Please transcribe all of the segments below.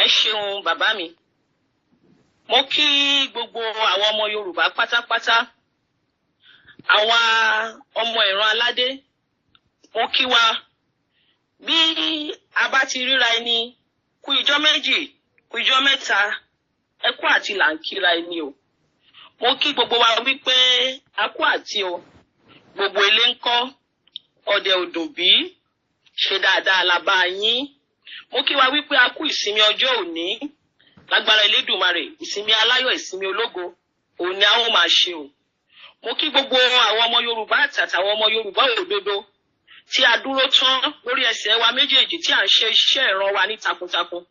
Ẹ ṣeun, bàbá mi. Mo kí gbogbo àwọn ọmọ Yorùbá pátápátá, àwa ọmọ ìran aládé. Mo kí wa. Bí a bá ti ríra ẹni, kú ijọ́ 2, kú ijọ́ 3, ẹ kú àti là ń kíra ẹni o. Mo kí gbogbo wa wípé a kú àti o. Gbogbo ilé ń kọ́, ọ̀dẹ̀ òdùn bí, ṣe dáadáa la bá yín? Mo kí wa wípé a kú ìsinmi ọjọ́ òní. Lágbára Elédùmarè, ìsinmi aláyọ̀, ìsinmi ológo òun ni a ó máa ṣe o. Mo kí gbogbo àwọn ọmọ Yorùbá àtàtàwọn ọmọ Yorùbá òdodo tí a dúró tán lórí ẹsẹ̀ wa méjèèjì, tí à ń ṣe iṣẹ́ ìran wa ní takuntakun.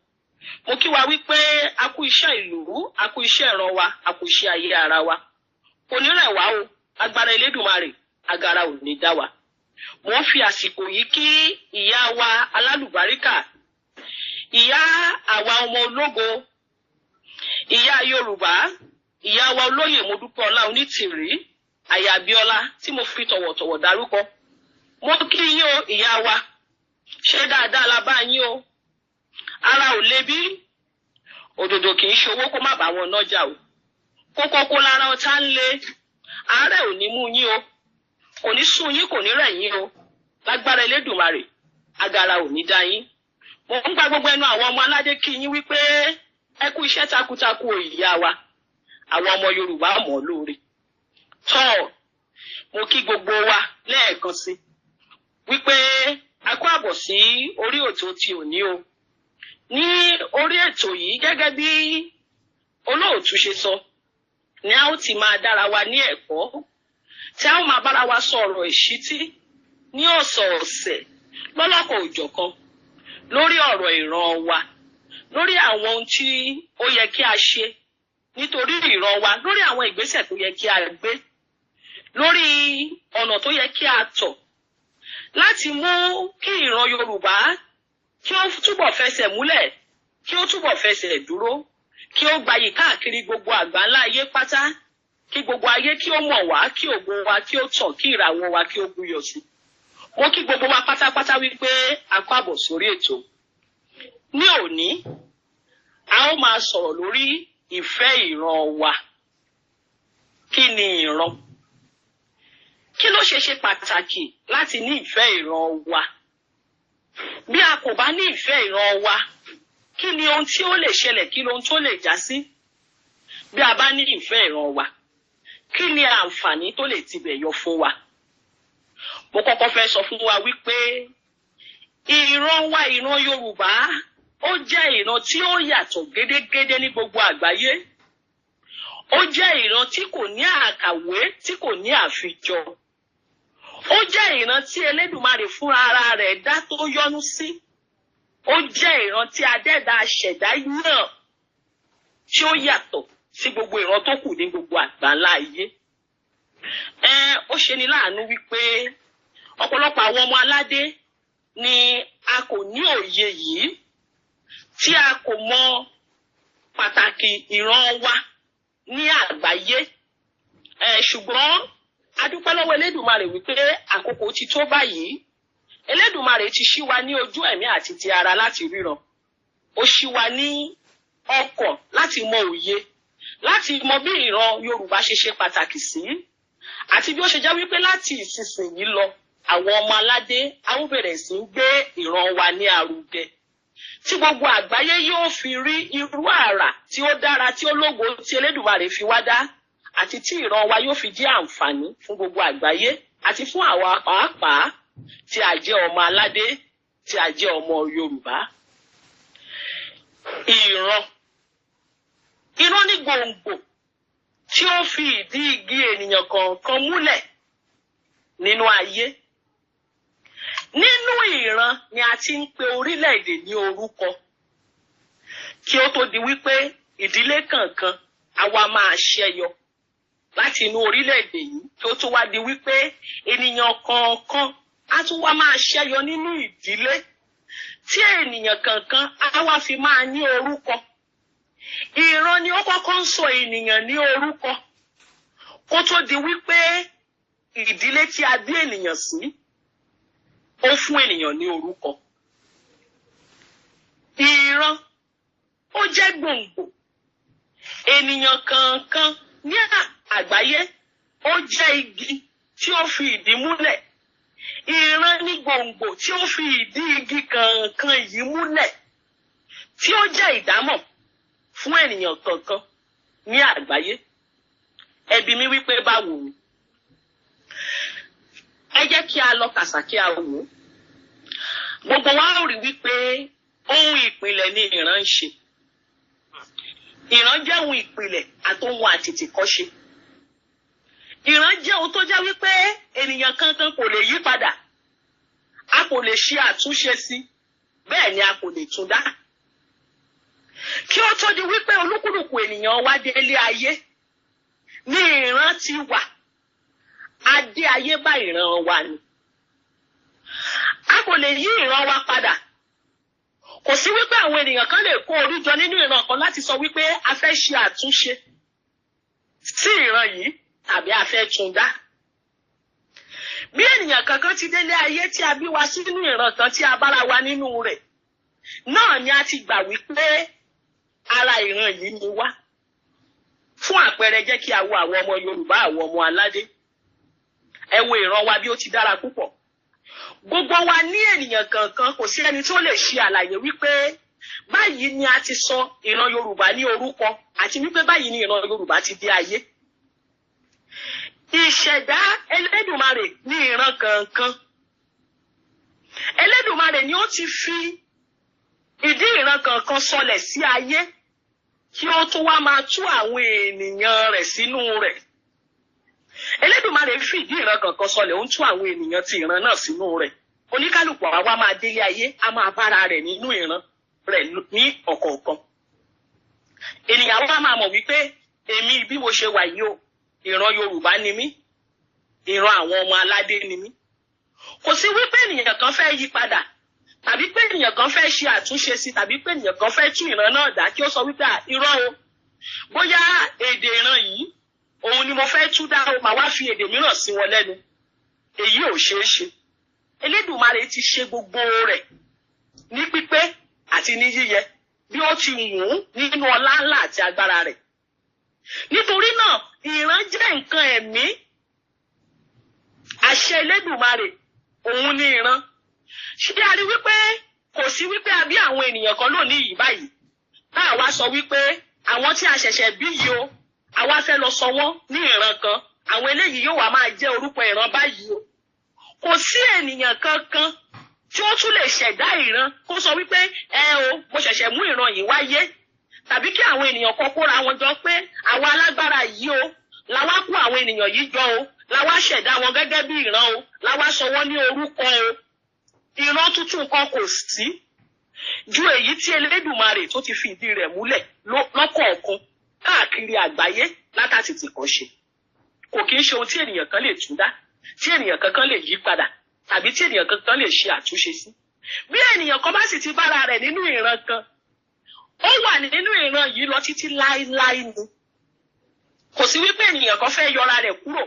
Mo kí wa wípé a kú iṣẹ́ ìlú, a kú iṣẹ́ ìran wa, a kú iṣẹ́ ayé ara wa. Kò ní rẹ̀ wá o. Agbára Elédùmarè, agara ò ní dá wa. Mo ń fi àsìkò yìí kí ìyá wa alálùbáríkà, ìyá àwa ọmọ ológo, ìyá Yorùbá, ìyá wa olóyè Modúpẹ́ọlá Onítìrí, aya Abíọ́lá, tí mo fi tọ̀wọ̀tọ̀wọ̀ dárúkọ. Mo kí yín o, ìyá wa. Ṣé dáadáa la bá yín o? Ara ò le bí? Òdòdó kì í ṣòwò kó má bá wọn nájà o. Kókókó lára ọ̀tá ń le. Àárẹ̀ ò ní mú yín o, kò ní sún yín, kò ní rẹ̀ yín o. Lágbára Elédùmarè, agara ò ní dá yín. Mo ń gba gbogbo ẹnu àwọn ọmọ aládé kí yín wípé ẹ kú iṣẹ́ takuntakun o, ìyá wa. Àwọn ọmọ Yorùbá mọ̀ lóore tọ́. Mo kí gbogbo wa lẹ́ẹ̀kan sí wípé a kú àbọ̀ sí orí ètò ti òní o. Ní orí ètò yìí, gẹ́gẹ́ bí olóòtú ṣe sọ, ni a ó ti máa dára wa ní ẹ̀kọ́, tí a ó máa bára wa sọ̀rọ̀ ìṣítí ní ọ̀sọ̀ọ̀sẹ̀ lọ́lọ́kan òjọ̀kan lórí ọ̀rọ̀ ìran wa, lórí àwọn ohun tí ó yẹ kí a ṣe nítorí ìran wa, lórí àwọn ìgbésẹ̀ tó yẹ kí a gbé, lórí ọ̀nà tó yẹ kí a tọ̀ láti mú kí ìran Yorùbá kí ó túbọ̀ fẹsẹ̀ múlẹ̀, kí ó túbọ̀ fẹsẹ̀ dúró, kí ó gbayì káàkiri gbogbo àgbáńlá ayé pátá, kí gbogbo ayé kí ó mọ̀ wá, kí ògo wa kí ó tàn, kí ìràwọ̀ wa kí ó búyọ sí. Mo kí gbogbo wa pátápátá wípé a kó àbọ̀ sórí ètò. Ní òní, a ó máa sọ̀rọ̀ lórí ìfẹ́ ìran wa. Kí ni ìran? Kí ló ṣe ṣe pàtàkì láti ní ìfẹ́ ìran wa? Bí a kò bá ní ìfẹ́ ìran wa, kí ni ohun tí ó lè ṣẹlẹ̀? Kí ni ohun tó lè já sí? Bí a bá ní ìfẹ́ ìran wa, kí ni àǹfààní tó lè tibẹ̀ yọ fún wa? Mo kọ́kọ́ fẹ́ sọ fún wa wípé ìran wa, ìran Yorùbá, ó jẹ́ ìran tí ó yàtọ̀ gédégédé ní gbogbo àgbáyé. Ó jẹ́ ìran tí kò ní àkàwé, tí kò ní àfijọ. Ó jẹ́ ìran tí Elédùmarè fúnra ara rẹ̀ dá tó yọ́nú sí. Ó jẹ́ ìran tí Adẹ́dàá ṣẹ̀dá yàn, tí ó yàtọ̀ sí gbogbo ìran tó kù ní gbogbo àgbáńlá ayé. Ẹ ó ṣe ni láàánú wípé ọ̀pọ̀lọpọ̀ àwọn ọmọ aládé ni a kò ní òye yìí, tí a kò mọ pàtàkì ìran wa ní àgbáyé. Ẹ ṣùgbọ́n a dúpẹ́ lọ́wọ́ Elédùmarè wípé àkókò ti tó báyìí. Elédùmarè ti ṣí wa ní ojú ẹ̀mí àti ti ara láti ríran. Ó ṣí wa ní ọkàn láti mọ òye, láti mọ bí ìran Yorùbá ṣe ṣe pàtàkì sí, àti bí ó ṣe jẹ́ wípé láti ìsinsìnyí lọ, àwọn ọmọ aládé a ó bẹ̀rẹ̀ sí í gbé ìran wa ní arugẹ, tí gbogbo àgbáyé yóò fi rí irú àrà tí ó dára, tí ó lógo, tí Elédùmarè fi wá dá, àti tí ìran wa yóò fi jẹ́ àǹfààní fún gbogbo àgbáyé àti fún àwa pàápàá tí a jẹ́ ọmọ aládé, tí a jẹ́ ọmọ Yorùbá. Ìran, ìran ní gbòǹgbò tí ó fi ìdí igi ènìyàn kọ̀ọ̀kan múlẹ̀ nínú ayé. Nínú ìran ni a ti ń pe orílẹ̀-èdè ní orúkọ, kí ó tó di wípé ìdílé kọ̀ọ̀kan àwa máa ṣẹyọ láti inú orílẹ̀-èdè yìí, kí ó tó wá di wípé ènìyàn kọ̀ọ̀kan á tún wá máa ṣẹyọ nínú ìdílé, tí ènìyàn kọ̀ọ̀kan á wá fi máa ní orúkọ. Ìran ni ó kọ́kọ́ ń sọ ènìyàn ní orúkọ, kó tó di wípé ìdílé tí a bí ènìyàn sí ó fún ènìyàn ní orúkọ. Ìran jẹ́ gbòǹgbò. Ènìyàn kọ̀ọ̀kan ní àgbáyé, ó jẹ́ igi tí ó fi ìdí múlẹ̀. Ìran ní gbòǹgbò tí ó fi ìdí igi kọ̀ọ̀kan yìí múlẹ̀, tí ó jẹ́ ìdámọ̀ fún ènìyàn kọ̀ọ̀kan ní àgbáyé. Ẹ bi mí wípé báwo ni? Ẹ jẹ́ kí a lọ kàsà kí a wò ó. Gbogbo wa ó rí wípé ohun ìpìlẹ̀ ni ìran ń ṣe. Ìran jẹ́ ohun ìpìlẹ̀ àtohun àtètèkọ́ṣe. Ìran jẹ́ ohun tó jẹ́ wípé ènìyàn kankan kò lè yí padà, a kò lè ṣe àtúnṣe sí, bẹ́ẹ̀ ni a kò lè tún dá. Kí ó tó di wípé olúkúlùkù ènìyàn wá délé ayé ní ìran ti wà. A dé ayé bá ìran wa ni. A kò lè yí ìran wa padà. Kò sí wípé àwọn ènìyàn kan lè kó orí jọ nínú ìran kan láti sọ wípé a fẹ́ ṣe àtúnṣe sí ìran yìí tàbí a fẹ́ tún dá. Bí ènìyàn kankan ti délé ayé tí a bí wa sínú ìran kan tí a bára wa nínú rẹ̀ náà ni a ti gbà wípé ara ìran yìí ni wá. Fún àpẹẹrẹ, jẹ́ kí a wo àwọn ọmọ Yorùbá, àwọn ọmọ aládé. Ẹ wo ìran wa bí ó ti dára púpọ̀. Gbogbo wa ní ènìyàn kankan, kò sí ẹni tó lè ṣe àlàyé wípé báyìí ni a ti sọ ìran Yorùbá ní orúkọ àti wípé báyìí ni ìran Yorùbá ti dé ayé. Ìṣẹ̀dá Elédùmarè ní ìran kankan. Elédùmarè ni ó ti fi ìdí ìran kankan sọlẹ̀ sí ayé kí ó tó wá máa tú àwọn ènìyàn rẹ̀ sínú rẹ̀. Elédùmarè fi ìdí ìran kankan sọlẹ̀, ó ń tú àwọn ènìyàn ti ìran náà sínú rẹ̀. Oníkálùkù àwa máa délé ayé, a máa bára rẹ̀ nínú ìran rẹ̀ ní ọ̀kọ̀ọ̀kan. Ènìyàn wa máa mọ̀ wípé èmi bí mo ṣe wà yìí o, ìran Yorùbá ni mí, ìran àwọn ọmọ aládé ni mí. Kò sí wípé ènìyàn kan fẹ́ yí padà tàbí pé ènìyàn kan fẹ́ ṣe àtúnṣe sí tàbí pé ènìyàn kan fẹ́ tún ìran náà dá kí ó sọ wípé irọ́ o, bóyá èdè ìran yìí òun ni mo fẹ́ tú dá o, màá wá fi èdè mìíràn sí wọn lẹ́nu. Èyí ò ṣeé ṣe. Elédùmarè ti ṣe gbogbo rẹ̀ ní pípé àti ní yíyẹ bí ó ti wù ú nínú ọlá ńlá àti agbára rẹ̀. Nítorí náà, ìran jẹ́ nǹkan ẹ̀mí. Àṣẹ Elédùmarè òun ní ìran. Ṣé a rí wípé kò sí wípé a bí àwọn ènìyàn kan lónìí yìí báyìí, tá a wá sọ wípé àwọn tí a ṣẹ̀ṣẹ̀ bí yìí o, àwa fẹ́ lọ sọ wọ́n ní ìran kan, àwọn eléyìí yóò wá máa jẹ́ orúkọ ìran báyìí o? Kò sí ènìyàn kankan tí ó tún lè ṣẹ̀dá ìran kó sọ wípé ẹ o, mo ṣẹ̀ṣẹ̀ mú ìran yìí wáyé, tàbí kí àwọn ènìyàn kan kóra wọn jọ pé àwa alágbára yìí o, làwa kó àwọn ènìyàn yìí jọ o, làwa ṣẹ̀dá wọn gẹ́gẹ́ bí ìran o, làwa sọ wọ́n ní orúkọ o. Ìran tuntun kan kò sí ju èyí tí Elédùmarè tó ti fi ìdí rẹ̀ múlẹ̀ lọ́kọ̀ọ̀kan káàkiri àgbáyé látàtìtì kan ṣe. Kò kí ń ṣe ohun tí ènìyàn kan lè tún dá, tí ènìyàn kankan lè yí padà tàbí tí ènìyàn kankan lè ṣe àtúnṣe sí. Bí ènìyàn kan bá sì ti bára rẹ̀ nínú ìran kan, ó wà nínú ìran yìí lọ títí láéláé ni. Kò sí wípé ènìyàn kan fẹ́ yọra rẹ̀ kúrò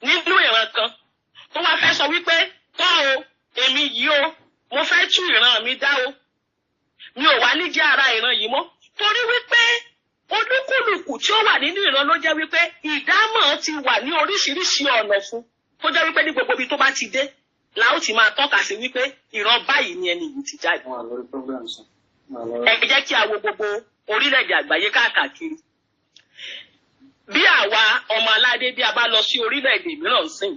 nínú ìran kan tó wá fẹ́ sọ wípé tọ́ o, èmi yìí o, mo fẹ́ tú ìran mi dá o, mi ò wá ní jẹ́ ara ìran yìí mọ́. Torí wípé olúkúlùkù tí ó wà nínú ìran ló jẹ́ wípé ìdámọ̀ ti wà ní oríṣiríṣi ọ̀nà fún, tó jẹ́ wípé ní gbogbo ibi tó bá ti dé la ó ti máa tọ́ka sí wípé ìran báyìí ni ẹni yìí ti jáde. Wọ́n wà lórí program sàn. Ẹ jẹ́ kí a wo gbogbo orílẹ̀-èdè àgbáyé káàkiri. Bí àwa ọmọ aládé, bí a bá lọ sí orílẹ̀-èdè mìíràn sìn,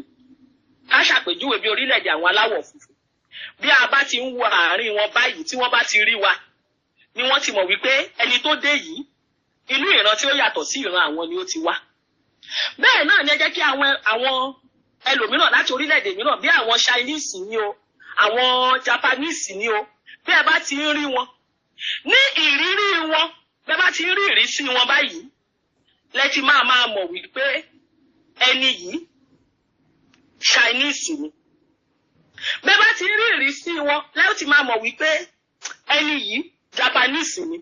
ká ṣàpèjúwe bí orílẹ̀-èdè àwọn aláwọ̀ funfun, bí a bá ti ń wo àárín wọn báyìí, tí wọ́n bá ti rí wa ni wọ́n ti mọ̀ wípé ẹni tó dé yìí, inú ìran tí ó yàtọ̀ sí ìran àwọn ni ó ti wá. Bẹ́ẹ̀ náà ni ẹ jẹ́ kí àwọn ẹlòmíràn láti orílẹ̀-èdè mìíràn, bí àwọn Chinese ni o, àwọn Japanese ni o, bí ẹ bá ti ń rí wọn ní ìrírí wọn, bí ẹ bá ti ń rí ìrísí wọn báyìí, lẹ ti máa máa mọ̀ wípé ẹni yìí Chinese ni. Bí ẹ bá ti ń rí ìrísí wọn, lẹ ó ti máa mọ̀ wípé ẹni yìí Japanese ni.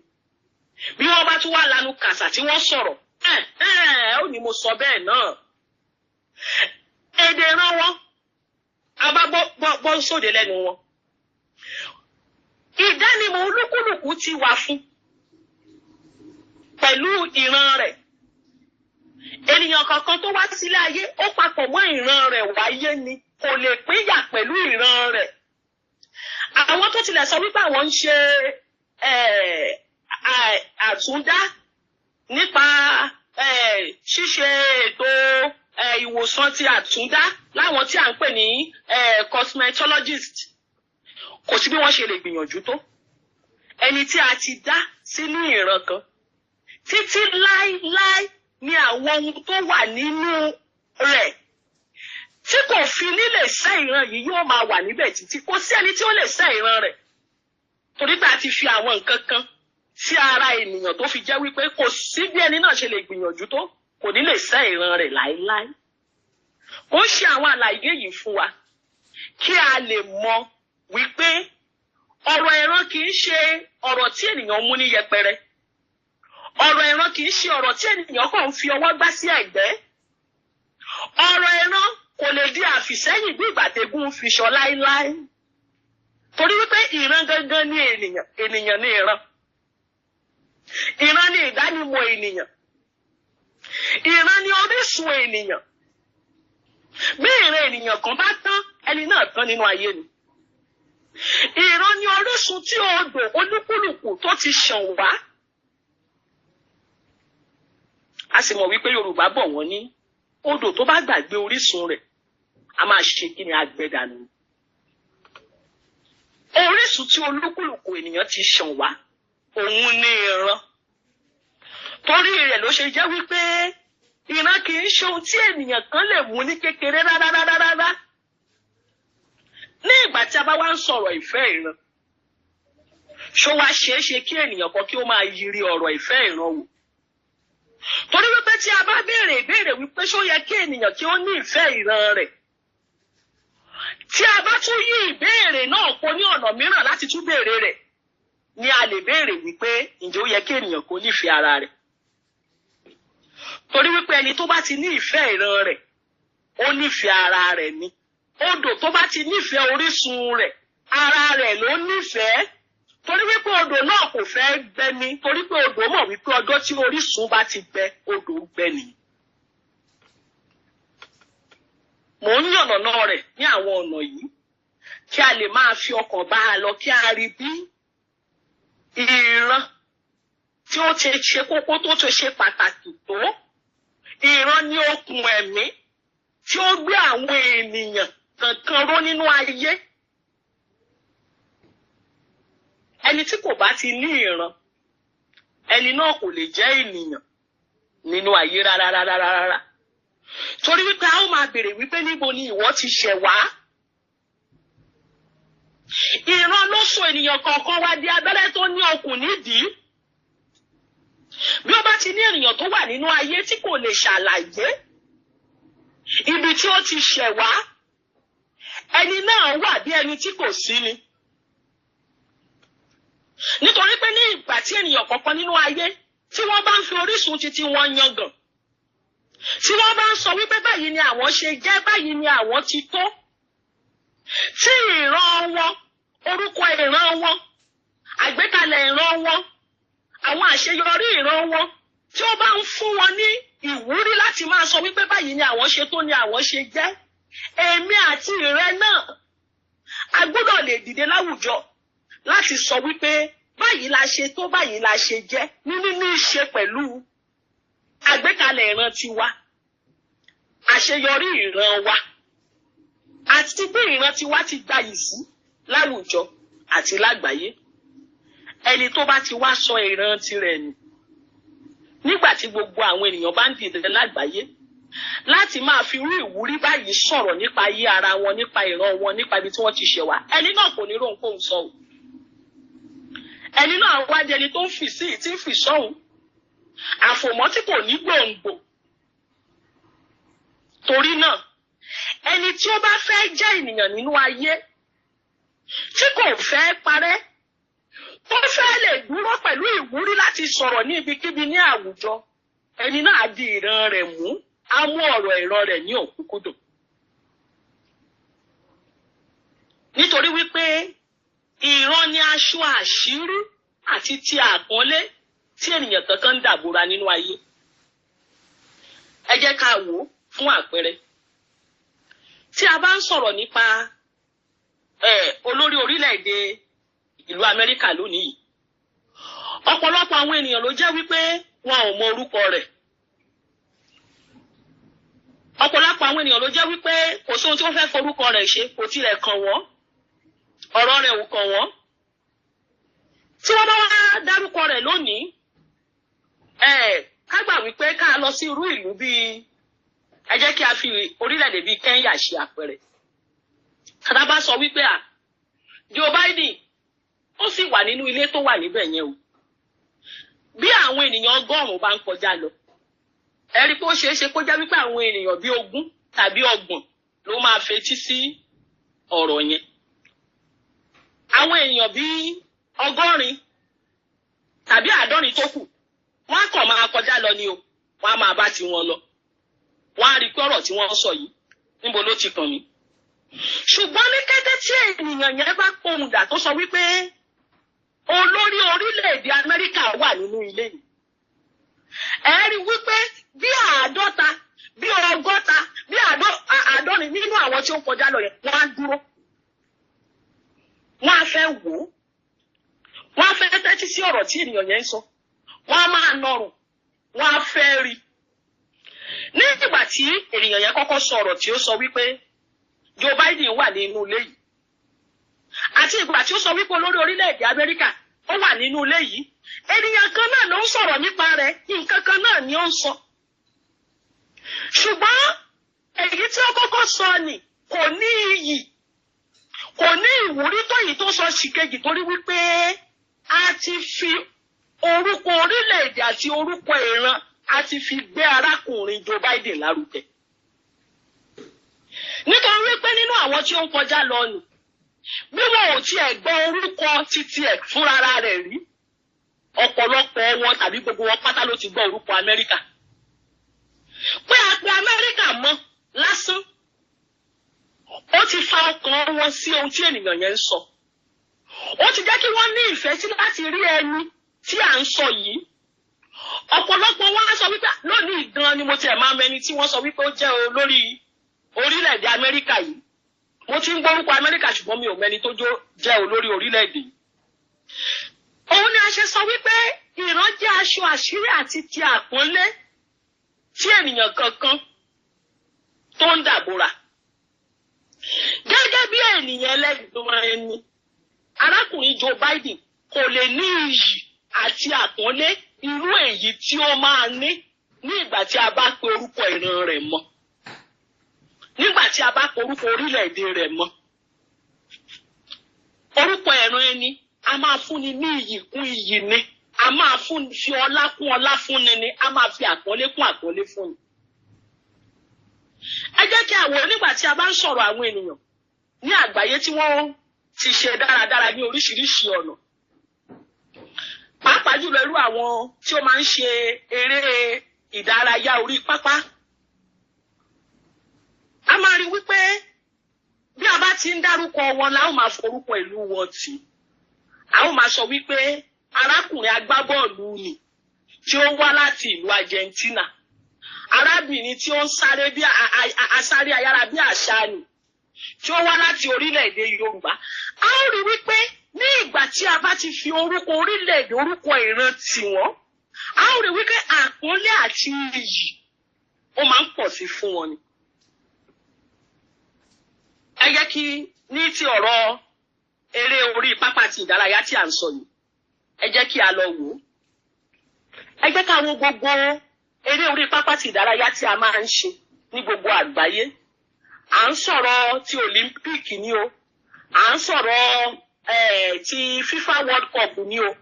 Bí wọ́n bá tún wá lanu kàṣà tí wọ́n sọ̀rọ̀, ẹ ẹ ó ní mo sọ bẹ́ẹ̀ náà. Èdè ìran wọn a bá gbọ́ gbọ́ sóde lẹ́nu wọn, ìdánimọ̀ olúkúlùkù ti wà fún. Pẹ̀lú ìran rẹ̀. Ènìyàn kankan tó wá sílé ayé, ó papọ̀ mọ́ ìran rẹ̀ wáyé ni, kò lè pínyà pẹ̀lú ìran rẹ̀. Àwọn tó tilẹ̀ sọ wípé àwọn ń ṣe àtúndá nípa ṣíṣe ètò ìwòsàn ti àtúndá, láwọn tí à ń pè ní cosmetologist, kò sí bí wọ́n ṣe lè gbìyànjú tó. Ẹni tí a ti dá sínú ìran kan, títí láíláí ni àwọn ohun tó wà nínú rẹ̀ tí kò fi ní lè sẹ́ ìran yìí yóò máa wà níbẹ̀ títí. Kò sí ẹni tí ó lè sẹ́ ìran rẹ̀, torí pé a ti fi àwọn nǹkan kan sí ara ènìyàn tó fi jẹ́ wípé kò sí bí ẹni náà ṣe lè gbìyànjú tó, kò ní lè sẹ́ ìran rẹ̀ láéláé. Ó ń ṣe àwọn àlàyé yìí fún wa kí a lè mọ wípé ọ̀rọ̀ ìran kì í ṣe ọ̀rọ̀ tí ènìyàn mú ní yẹpẹrẹ. Ọ̀rọ̀ ìran kì í ṣe ọ̀rọ̀ tí ènìyàn kàn ń fi ọwọ́ gbá sí ẹ̀gbẹ́. Ọ̀rọ̀ ìran kò lè di àfìsẹ́yìn bí ìgbà tégún fi ṣọ láéláé, torí wípé ìran gangan ní ènìyàn, ènìyàn ní ìran. Ìran ní ìdánimọ̀ ènìyàn, ìran ní orísun ènìyàn. Bí ìran ènìyàn kan bá tán, ẹni náà tán nínú ayé ni. Ìran ní orísun tí odò olúkúlùkù tó ti ṣàn wá. A sì mọ̀ wípé Yorùbá bọ̀, wọ́n ní odò tó bá gbàgbé orísun rẹ̀, a máa ṣe kí ni? Agbẹ́dànù. Orísun tí olúkúlùkù ènìyàn ti ṣàn wá, òun ní ìran. Torí rẹ̀ ló ṣe jẹ́ wípé ìran kì í ṣe ohun tí ènìyàn kan lè mú ní kékeré rárá rárá rárá. Ní ìgbà tí a bá wá ń sọ̀rọ̀ ìfẹ́ ìran, ṣó wá ṣeé ṣe kí ènìyàn kan kí ó máa yiri ọ̀rọ̀ ìfẹ́ ìran wò? Torí wípé tí a bá béèrè ìbéèrè wípé ṣó yẹ kí ènìyàn kí ó ní ìfẹ́ ìran rẹ̀, tí a bá tún yí ìbéèrè náà po ní ọ̀nà mìíràn láti tún béèrè rẹ̀ ni, a lè béèrè wípé ǹjẹ́ ó yẹ kí ènìyàn kó nífẹ̀ẹ́ ara rẹ̀? Torí wípé ẹni tó bá ti ní ìfẹ́ ìran rẹ̀, ó nífẹ̀ẹ́ ara rẹ̀ ni. Odò tó bá ti nífẹ̀ẹ́ orísun rẹ̀, ara rẹ̀ ló nífẹ̀ẹ́, torí wípé odò náà kò fẹ́ gbẹ ni, torí pé odò mọ̀ wípé ọjọ́ tí orísun bá ti gbẹ, odò gbẹ ni. Mò ń yànnàná rẹ̀ ní àwọn ọ̀nà yìí kí a lè máa fi ọkàn bá a lọ, kí a rí bí ìran tí ó ti ṣe kókó tó ti ṣe pàtàkì tó. Ìran ní okùn ẹ̀mí tí ó gbé àwọn ènìyàn kankan ró nínú ayé. Ẹni tí kò bá ti ní ìran, ẹni náà kò lè jẹ́ ènìyàn nínú ayé rárá rárá rárá, torí wípé a ó máa béèrè wípé níbo ni ìwọ ti ṣẹ̀ wá? Ìran ló so ènìyàn kọ̀ọ̀kan wá di abẹ́rẹ́ tó ní okùn nídìí. Bí ó bá ti ní ènìyàn tó wà nínú ayé tí kò lè ṣàlàyé ibi tí ó ti ṣẹ̀ wá, ẹni náà wà bí ẹni tí kò sí ni. Nítorí pé ní ìgbà tí ènìyàn kọ̀ọ̀kan nínú ayé tí wọ́n bá ń fi orísun titi wọn yangàn, tí wọ́n bá ń sọ wípé báyìí ni àwọn ṣe jẹ́, báyìí ni àwọn ti tó, tí ìran wọn, orúkọ ìran wọn, àgbékalẹ̀ ìran wọn, àwọn àṣeyọrí ìran wọn, tí ó bá ń fún wọn ní ìwúrí láti máa sọ wípé báyìí ni àwọn ṣe tó, ni àwọn ṣe jẹ́, èmi àti ìrẹ náà, a gbọ́dọ̀ lè dìde láwùjọ láti sọ wípé báyìí la ṣe tó, báyìí la ṣe jẹ́, ní níní í ṣe pẹ̀lú àgbékalẹ̀ ìran tiwa, àṣeyọrí ìran wa, àti bí ìran tiwa ti gbayì sí láwùjọ àti lágbàáyé. Ẹni tó bá ti wá sọ ìran tirẹ̀ nù nígbà tí gbogbo àwọn ènìyàn bá ń dìde lágbàáyé láti máa fi irú ìwúrí báyìí sọ̀rọ̀ nípa ayé ara wọn, nípa ìran wọn, nípa ibi tí wọ́n ti ṣẹ̀ wá, ẹni náà kò ní róhunkóhun sọ o. Ẹni náà wá di ẹni tó ń fì sí, tí ń fì sọ́hùn, àfòmọ́ tí kò ní gbòǹgbò. Torí náà, ẹni tí ó bá fẹ́ jẹ́ ènìyàn nínú ayé, tí kò fẹ́ parẹ́, tó fẹ́ lè dúró pẹ̀lú ìwúrí láti sọ̀rọ̀ ní ibikíbi ní àwùjọ, ẹni náà di ìran rẹ̀ mú, á mú ọ̀rọ̀ ìran rẹ̀ ní òkúnkúndùn. Nítorí wípé ìran ni aṣọ àṣírí àti ti àpọ́nlé tí ènìyàn kankan ń dàbora nínú ayé. Ẹ jẹ́ ká wò ó fún àpẹẹrẹ. Tí a bá ń sọ̀rọ̀ nípa olórí orílẹ̀-èdè ìlú Amẹ́ríkà lónìí yìí, ọ̀pọ̀lọpọ̀ àwọn ènìyàn ló jẹ́ wípé wọn ò mọ orúkọ rẹ̀. Ọ̀pọ̀lọpọ̀ àwọn ènìyàn ló jẹ́ wípé kò sóhun tí wọ́n fẹ́ forúkọ rẹ̀ ṣe, kò tilẹ̀ kàn wọ́n, ọ̀rọ̀ rẹ̀ ò kàn wọ́n. Tí wọ́n bá wá dárúkọ rẹ̀ lónìí, ká gbà wípé ká lọ sí irú ìlú bíi, ẹ jẹ́ kí a fi orílẹ̀-èdè bíi Kenya ṣe àpẹẹrẹ. Tá a bá sọ wípé à Joe Biden, ó sì wà nínú ilé tó wà níbẹ̀ yẹn o, bí àwọn ènìyàn 100 bá ń kọjá lọ, ẹ rí i pé ó ṣeé ṣe kó jẹ́ wípé àwọn ènìyàn bíi 20 tàbí 30 ló máa fetí sí ọ̀rọ̀ yẹn. Àwọn èèyàn bíi 80 tàbí 70 tó kù, wọ́n á kàn máa kọjá lọ ni o, wọ́n á máa bá tiwọn lọ. Wọ́n á rí i pé ọ̀rọ̀ tí wọ́n sọ yìí, níbo ló ti kàn mí? Ṣùgbọ́n ní kété tí ènìyàn yẹn bá pohùn dà tó sọ wípé olórí orílẹ̀-èdè Amẹ́ríkà wà nínú ilé yìí, ẹ rí wípé bí 50, bí 60, bí 70 nínú àwọn tí ó ń kọjá lọ yẹn, wọ́n á dúró, wọ́n á fẹ́ wò ó, wọ́n á fẹ́ tẹ́tí sí ọ̀rọ̀ tí ènìyàn yẹn ń sọ, wọ́n á máa nọrùn, wọ́n á fẹ́ rí. Ní ìgbà tí ènìyàn yẹn kọ́kọ́ sọ ọ̀rọ̀ tí ó sọ wípé Joe Biden wà nínú ilé yìí, àti ìgbà tí ó sọ wípé olórí orílẹ̀-èdè Amẹ́ríkà ó wà nínú ilé yìí, ènìyàn kan náà ló ń sọ̀rọ̀ nípa rẹ̀, nǹkan kan náà ni ó ń sọ. Ṣùgbọ́n èyí tí ó kọ́kọ́ sọ ni kò ní iyì, kò ní ìwúrí tó èyí tó sọ síkejì, torí wípé a ti fi orúkọ orílẹ̀-èdè àti orúkọ ìran, a ti fi gbé arákùnrin Joe Biden lárugẹ. Nítorí wípé nínú àwọn tí ó ń kọjá lọ nì, bí wọn ò tiẹ̀ gbọ́ orúkọ títí ẹ̀ fúnra rẹ̀ rí, ọ̀pọ̀lọpọ̀ wọn tàbí gbogbo wọn pátá ló ti gbọ́ orúkọ Amẹ́ríkà. Pé a pe Amẹ́ríkà mọ́ lásán, ó ti fa ọkàn wọn sí ohun tí ènìyàn yẹn ń sọ. Ó ti jẹ́ kí wọ́n ní ìfẹ́ sí láti rí ẹni tí à ń sọ yìí. Ọ̀pọ̀lọpọ̀ wọn á sọ wípé lónìí gan ni mo tiẹ̀ máa mọ ẹni tí wọ́n sọ wípé ó jẹ́ olórí orílẹ̀-èdè Amẹ́ríkà yìí. Mo ti ń gbórúkọ Amẹ́ríkà, ṣùgbọ́n mi ò mẹni tó jẹ́ olórí orílẹ̀-èdè yìí. Òun ni a ṣe sọ wípé ìran jẹ́ aṣọ àṣírí àti ti àpọ́nlé tí ènìyàn kankan tó ń dàbora. Gẹ́gẹ́ bí ènìyàn ẹlẹ́gbẹ̀ẹ́ ẹni, arákùnrin Joe Biden kò lè ní iyì àti àpọ́nlé irú èyí tí ó máa ní ní ìgbà tí a bá pe orúkọ ìran rẹ̀ mọ́, nígbà tí a bá pe orúkọ orílẹ̀-èdè rẹ̀ mọ́. Orúkọ ìran ẹni a máa fúnni ní iyì kún iyì ni, a máa fún fi ọlá kún ọlá fúnni ni, a máa fi àpọ́nlé kún àpọ́nlé fúnni. Ẹ jẹ́ kí a wò nígbà tí a bá ń sọ̀rọ̀ àwọn ènìyàn ní àgbáyé tí wọ́n ti ṣe dáradára ní oríṣiríṣi ọ̀nà, pàápàá jùlọ irú àwọn tí ó máa ń ṣe eré ìdárayá orí pápá, a máa rí wípé bí a bá ti ń dárúkọ wọn la ó máa forúkọ ìlú wọn tì. A ó máa sọ wípé arákùnrin agbábọ́ọ̀lù ni tí ó wá láti ìlú Argentina, arábìnrin tí ó ń sáré bí asáré ayára bí àṣá ni tí ó wá láti orílẹ̀-èdè Yorùbá. A ó rí wípé ní ìgbà tí a bá ti fi orúkọ orílẹ̀-èdè, orúkọ ìran tì wọ́n, a ó rí wípé àpọ́nlé àti iyì ó máa ń pọ̀ sí fún wọn ni. Ẹ jẹ́ kí ní ti ọ̀rọ̀ eré orí pápá ti ìdárayá tí à ń sọ yìí, ẹ jẹ́ kí a lọ wò ó. Ẹ jẹ́ ká wo gbogbo eré orí pápá ti ìdárayá tí a máa ń ṣe ní gbogbo àgbáyé. À ń sọ̀rọ̀ ti Olympic ni o, à ń sọ̀rọ̀ ti FIFA World Cup ni o,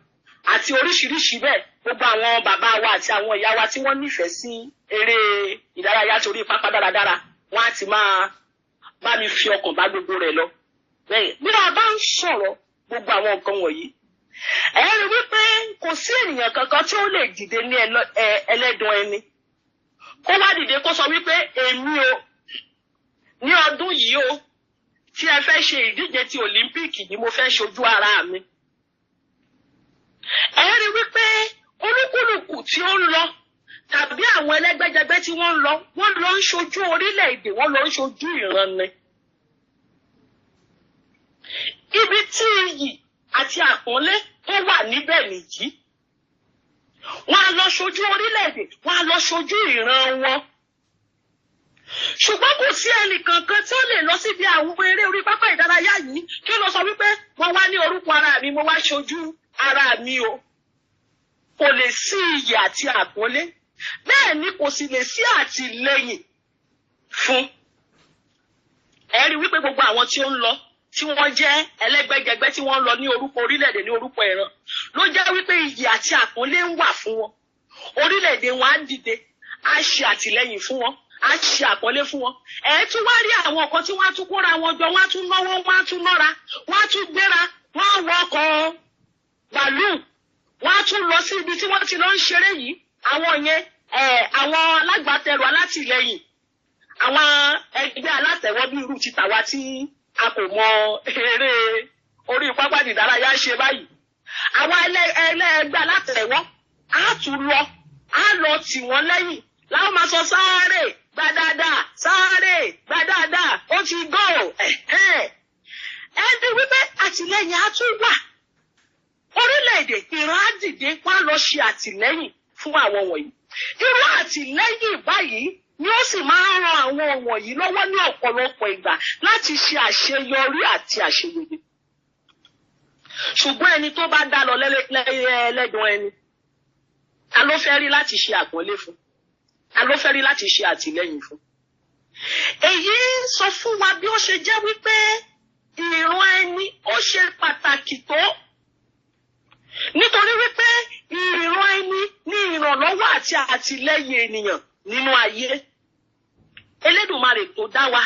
àti oríṣiríṣi bẹ́ẹ̀. Gbogbo àwọn bàbá wa àti àwọn ìyá wa tí wọ́n nífẹ̀ẹ́ sí eré ìdárayá torí pápá dáradára, wọ́n á ti máa bá mi fi ọkàn bá gbogbo rẹ̀ lọ. Bẹ́ẹ̀ bí a bá ń sọ̀rọ̀ gbogbo àwọn nǹkan wọ̀nyí, ẹ rí wípé kò sí ènìyàn kankan tí ó lè dìde ní ẹlẹ́dùn ẹni kó wá dìde kó sọ wípé èmi o, ní ọdún yìí o, tí ẹ fẹ́ ṣe ìdíje ti Olympic ni mo fẹ́ ṣojú ara mi. Ẹ rí wípé olúkúlùkù. tí ó ń lọ tàbí àwọn ẹlẹ́gbẹ́jẹgbẹ́ tí wọ́n ń lọ, wọ́n lọ ń ṣojú orílẹ̀-èdè, wọ́n lọ ń ṣojú ìran ni. Ibi tí iyì àti àpọ́nlé tó wà níbẹ̀ nìyí. Wọ́n á lọ ṣojú orílẹ̀-èdè, wọ́n á lọ ṣojú ìran wọn. Ṣùgbọ́n kò sí ẹnìkankan tí ó lè lọ síbi àwọn eré orí pápá ìdárayá yìí kí ó lọ sọ wípé, "Mo wá ní orúkọ ara mi, mo wá ṣojú ara mi o." Kò lè sí iyì àti àpọ́nlé, bẹ́ẹ̀ ni kò sì lè sí àtìlẹ́yìn fún. Ẹ rí wípé gbogbo àwọn tí ó ń lọ, tí wọ́n jẹ́ ẹlẹ́gbẹ́jẹgbẹ́, tí wọ́n ń lọ ní orúkọ orílẹ̀-èdè, ní orúkọ ìran, ló jẹ́ wípé iyì àti àpọ́nlé ń wà fún wọn. Orílẹ̀-èdè wọn á dìde, á ṣe àtìlẹ́yìn fún wọn, á ṣe àpọ́nlé fún wọn. Ẹ tún wá rí àwọn kan tí wọ́n á tún kóra wọn jọ, wọ́n á tún náwó, wọ́n á tún nọ́ra, wọ́n á tún gbéra, wọ́n á wọ ọkọ̀ bàálù, wọ́n á tún lọ sí ibi tí wọ́n ti lọ ń ṣeré yìí. Àwọn yẹn, àwọn alágbàtẹrù, alátìlẹ́yìn, àwọn ẹgbẹ́ alátẹ̀wọ́ bí irú ti tàwa tí a kò mọ eré orí pápá ìdárayá ṣe báyìí, àwọn ẹlẹ́gbẹ́ alátẹ̀wọ́ á tún lọ, á lọ tì wọ́n lẹ́yìn, láwọn máa sọ, "Sáré gbàdáadáa, sáré gbàdáadáa, ó ti gò." Ẹni wípé àtìlẹ́yìn á tún wà, orílẹ̀-èdè, ìran á dìde, wọ́n á lọ ṣe àtìlẹ́yìn fún àwọn wọ̀nyí. Irú àtìlẹ́yìn báyìí ni ó sì máa ń ran àwọn wọ̀nyí lọ́wọ́ ní ọ̀pọ̀lọpọ̀ ìgbà láti ṣe àṣeyọrí àti àṣeyege. Ṣùgbọ́n ẹni tó bá dá lọ lẹ́dùn ẹni, ta ló fẹ́ rí láti ṣe àpọ́nlé fún? Ta ló fẹ́ rí láti ṣe àtìlẹ́yìn fún? Èyí sọ fún wa bí ó ṣe jẹ́ wípé ìran ẹni ó ṣe pàtàkì tó, nítorí wípé ìran ẹni ní ìrànlọ́wọ́ àti àtìlẹ́yìn ènìyàn nínú ayé. Elédùmarè tó dá wa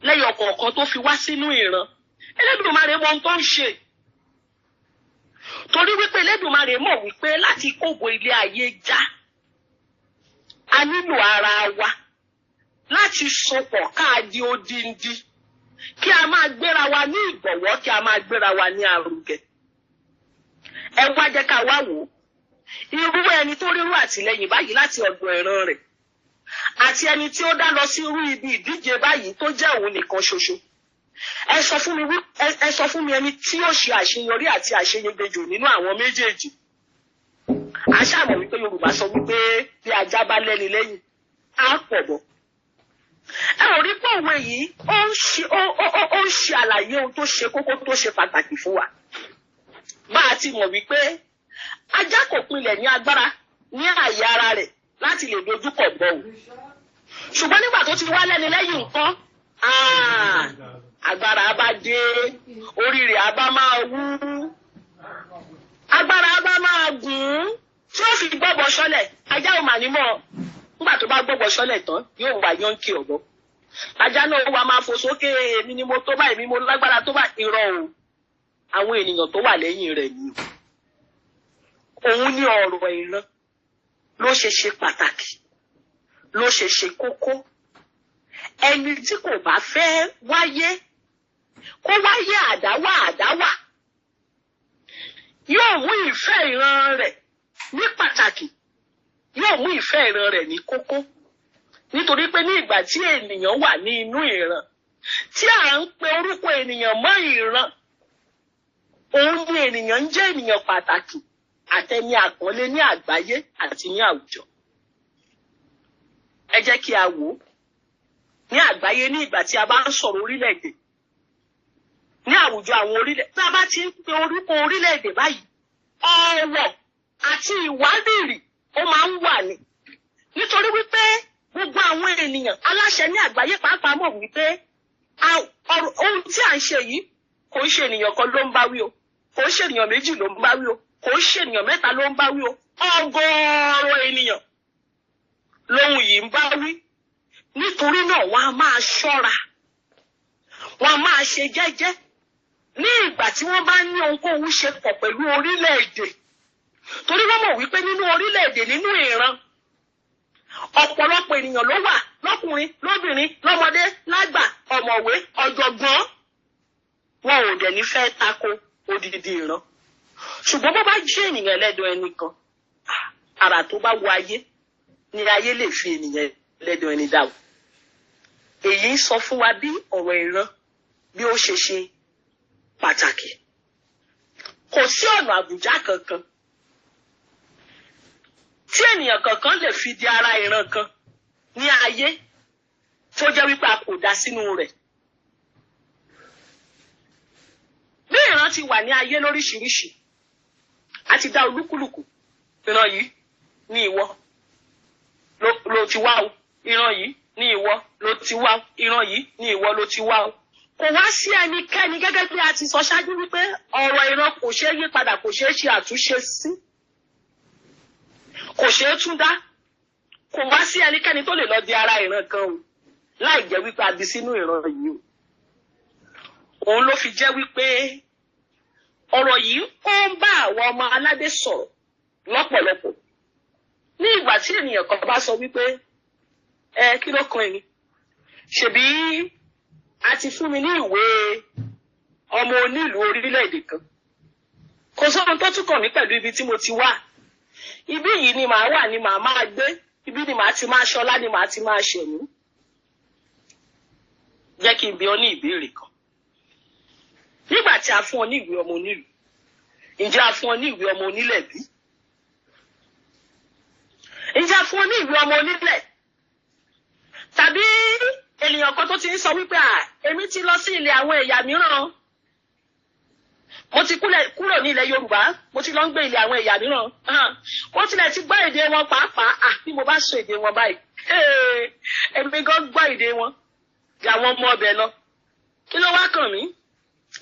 lẹ́yọ kọ̀ọ̀kan, tó fi wá sínú ìran, Elédùmarè mọ ohun tó ń ṣe, torí wípé Elédùmarè mọ̀ wípé láti kógo ilé ayé já, a nílò ara wa láti sopọ̀ ká di odindi, kí a máa gbéra wa ní ìgbọ̀wọ́, kí a máa gbéra wa ní arugẹ. Ẹ wá jẹ́ ká wá wò ó, irú ẹni tó rírú àtìlẹ́yìn báyìí láti ọ̀dọ̀ ìran rẹ̀ àti ẹni tí ó dá lọ sí irú ibi ìdíje báyìí tó jẹ́ òun nìkan ṣoṣo, ẹ sọ fún mi ẹni tí ó ṣe àṣeyọrí àti àṣeyege jù nínú àwọn méjèèjì. A ṣàmọ̀ wípé Yorùbá sọ wípé bí ajá bá lẹ́ni lẹ́yìn, á pọ̀ bọ̀. Ẹ ò rí pé òwe yìí ó ń ṣe àlàyé ohun tó ṣe kókó, tó ṣe pàtàkì fún wa. Bá a ti mọ̀ wípé ajá kò pilẹ̀ ní agbára ní àyè ara rẹ̀ láti lè dojúkọ bọ̀ o, ṣùgbọ́n nígbà tó ti wá lẹ́ni lẹ́yìn nǹkan, agbára bá dé, orí rẹ̀ á bá máa wú, agbára bá máa gùn ún tí ó fi gbọ́bọ̀ sọ́lẹ̀. Ajá ò mà ní mọ̀. Nígbà tó bá gbọ́bọ̀ sọ́lẹ̀ tán, yóò wá yánkì ọ̀bọ. Ajá náà wà máa fò sókè, "Èmi ni mo tó báyìí, èmi mo lágbára tó báyìí." Irọ́ o, àwọn ènìyàn tó wà lẹ́yìn rẹ̀ ni o. Òun ní ọ̀rọ̀ ìran ló ṣe ṣe pàtàkì, ló ṣe ṣe kókó. Ẹni tí kò bá fẹ́ wáyé kó wáyé àdáwà àdáwà, yóò mú ìfẹ́ ìran rẹ̀ ní pàtàkì, yóò mú ìfẹ́ ìran rẹ̀ ní kókó, nítorí pé ní ìgbà tí ènìyàn wà ní inú ìran, tí à ń pe orúkọ ènìyàn mọ́ ìran, òun ni ènìyàn ń jẹ́ ènìyàn pàtàkì àtẹni àpọ́nlé ní àgbáyé àti ní àwùjọ. Ẹ jẹ́ kí a wò ó ní àgbáyé. Ní ìgbà tí a bá ń sọ̀rọ̀ orílẹ̀-èdè ní àwùjọ àwọn orílẹ̀, tí a bá ti ń pe orúkọ orílẹ̀-èdè báyìí, ọ̀wọ̀ àti ìwárìrì ó máa ń wà ní, nítorí wípé gbogbo àwọn ènìyàn aláṣẹ ní àgbáyé pàápàá mọ̀ wípé ohun tí à ń ṣe yìí, kò ń ṣe ènìyàn kan ló ń bá wí o, kò ń ṣe ènìyàn méjì ló ń bá wí o, kò ń ṣe ènìyàn mẹ́ta ló ń bá wí o, ọgọ́rọ̀ ènìyàn lóhun yìí ń bá wí. Nítorí náà, wọ́n á máa ṣọ́ra, wọ́n á máa ṣe jẹ́jẹ́ ní ìgbà tí wọ́n bá ní ohunkóhun ṣe pọ̀ pẹ̀lú orílẹ̀-èdè, torí wọ́n mọ̀ wípé nínú orílẹ̀-èdè, nínú ìran, ọ̀pọ̀lọpọ̀ ènìyàn ló wà, lọ́kùnrin, lóbìnrin, lọ́mọdé, lágbà, ọ̀mọ̀wé, ọ̀jọ̀gbọ́n. Wọn ò dẹ̀ ní fẹ́ tako odidi ìran. Ṣùgbọ́n bó bá jẹ́ ènìyàn ẹlẹ́dọ̀ ẹnìkan, Àrà tó bá wù ayé ní ayé lè fi ènìyàn lẹ́dọ̀ ẹni dá o. Èyí ń sọ fún wa bí ọ̀rọ̀ ìran bí ó ṣe ṣe pàtàkì. Kò sí ọ̀nà àbùjá kankan tí ènìyàn kankan lè fi di ara ìran kan ní ayé tó jẹ́ wípé a kò dá sínú rẹ̀. Bí ìran ti wà ní ayé lóríṣiríṣi, a ti dá olúkúlùkù. Ìran yìí ní ìwọ ló ti wá o, ìran yìí ní ìwọ ló ti wá o, ìran yìí ní ìwọ ló ti wá o. Kò wá sí ẹnikẹ́ni, gẹ́gẹ́ bí a ti sọ ṣáájú wípé ọ̀rọ̀ ìran kò ṣeé yí padà, kò ṣeé ṣe àtúnṣe sí, kò ṣeé tún dá. Kò wá sí ẹnikẹ́ni tó lè lọ di ara ìran kan o láì jẹ́ wípé a bí sínú ìran yìí o. Òun ló fi jẹ́ wípé ọ̀rọ̀ yìí ó ń bá àwọn ọmọ aládé sọ̀rọ̀ lọ́pọ̀lọpọ̀. Ní ìgbà tí ènìyàn kan bá sọ wípé, "Ẹ kí ló kan èmi? Ṣebí a ti fún mi ní ìwé ọmọ onílùú orílẹ̀-èdè kan, kò sóhun tó tún kàn mí pẹ̀lú ibi tí mo ti wá. Ibí yìí ni màá wà, ni màá máa gbé, ibi ni màá ti máa ṣọlá, ni màá ti máa ṣẹ̀mí." Jẹ́ kí n bi ọ́ ní ìbéèrè kan. Nígbà tí a fún ọ ní ìwé ọmọ onílùú, ǹjẹ́ a fún ọ ní ìwé ọmọ onílẹ̀ bí? Ǹjẹ́ a fún ọ ní ìwé ọmọ onílẹ̀? Tàbí ènìyàn kan tó ti ń sọ wípé, "À, èmi ti lọ sí ilẹ̀ àwọn ẹ̀yà mìíràn, mo ti kúrò ní ilẹ̀ Yorùbá, mo ti lọ ń gbé ilẹ̀ àwọn ẹ̀yà mìíràn, mo tilẹ̀ ti gbọ́ èdè wọn pàápàá. À, bí mo bá sọ èdè wọn báyìí, èmi gan gbọ́ èdè wọn ju àwọn ọmọ ọbẹ̀ lọ. Kí ló wá kàn mí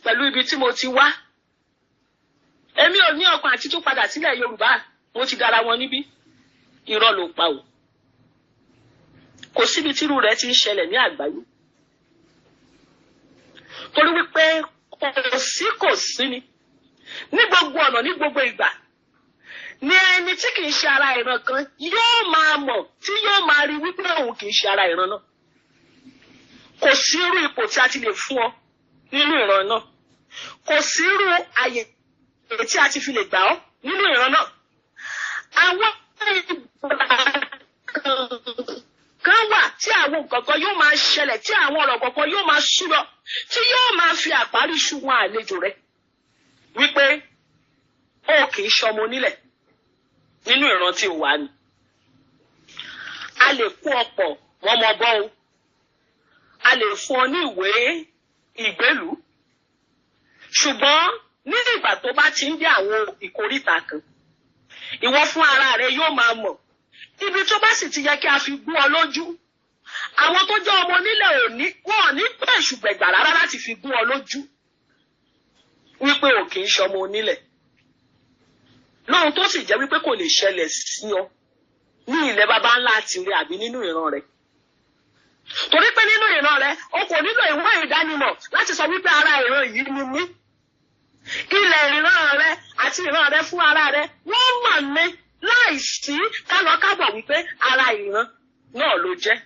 pẹ̀lú ibi tí mo ti wá? Èmi ò ní ọkàn àti tún padà sílẹ̀ Yorùbá, mo ti dára wọn níbí." Irọ́ ló pa o. Kò síbi tírú rẹ̀ ti ń ṣẹlẹ̀ ní àgbáyé, torí wípé kò sí ni ní gbogbo ọ̀nà, ní gbogbo ìgbà ní ẹni tí kì í ṣe ara ìran kan yóò máa mọ̀, tí yóò máa rí wípé òun kì í ṣe ara ìran náà. Kò sí irú ipò tí a ti lè fún ọ nínú ìran náà, kò sí irú àyè tí a ti fi lè gbà ọ́ nínú ìran náà. Àwọn ìgbà kan wà tí àwọn nǹkan kan yóò máa ṣẹlẹ̀, tí àwọn ọ̀rọ̀ kọ̀ọ̀kan yóò máa súyọ, tí yóò máa fi àparí ṣùgbọ́n àlejò rẹ̀ wípé ó kì í ṣọmọ onílẹ̀ nínú ìran tí ó wà ní. A lè kó ọ̀pọ̀ wọn mọ bọ́ o, a lè fún ọ ní ìwé ìgbélùú, ṣùgbọ́n ní ìgbà tó bá ti ń dé àwọn ìkóríta kan, ìwọ fún ara rẹ yóò máa mọ̀ ibi tó bá sì ti yẹ kí a fi gún ọ lójú. Àwọn tó jẹ́ ọmọ onílẹ̀ òní, wọn ò ní bẹ̀ṣùgbẹ̀gbà rárá láti fi gún ọ lójú wípé ò kì í ṣọmọ onílẹ̀, lóhun tó sì jẹ́ wípé kò lè ṣẹlẹ̀ sí ọ ní ilẹ̀ baba ńlá tirẹ̀ àbí nínú ìran rẹ̀, torí pé nínú ìran rẹ̀, o kò nílò ìwé ìdánimọ̀ láti sọ wípé ara ìran yìí ni mí. Ilẹ̀ ìran rẹ àti ìran rẹ fún ara rẹ, wọ́n mọ̀ ní láìsí kálọ kábọ̀ wípé ara ìran náà ló jẹ́.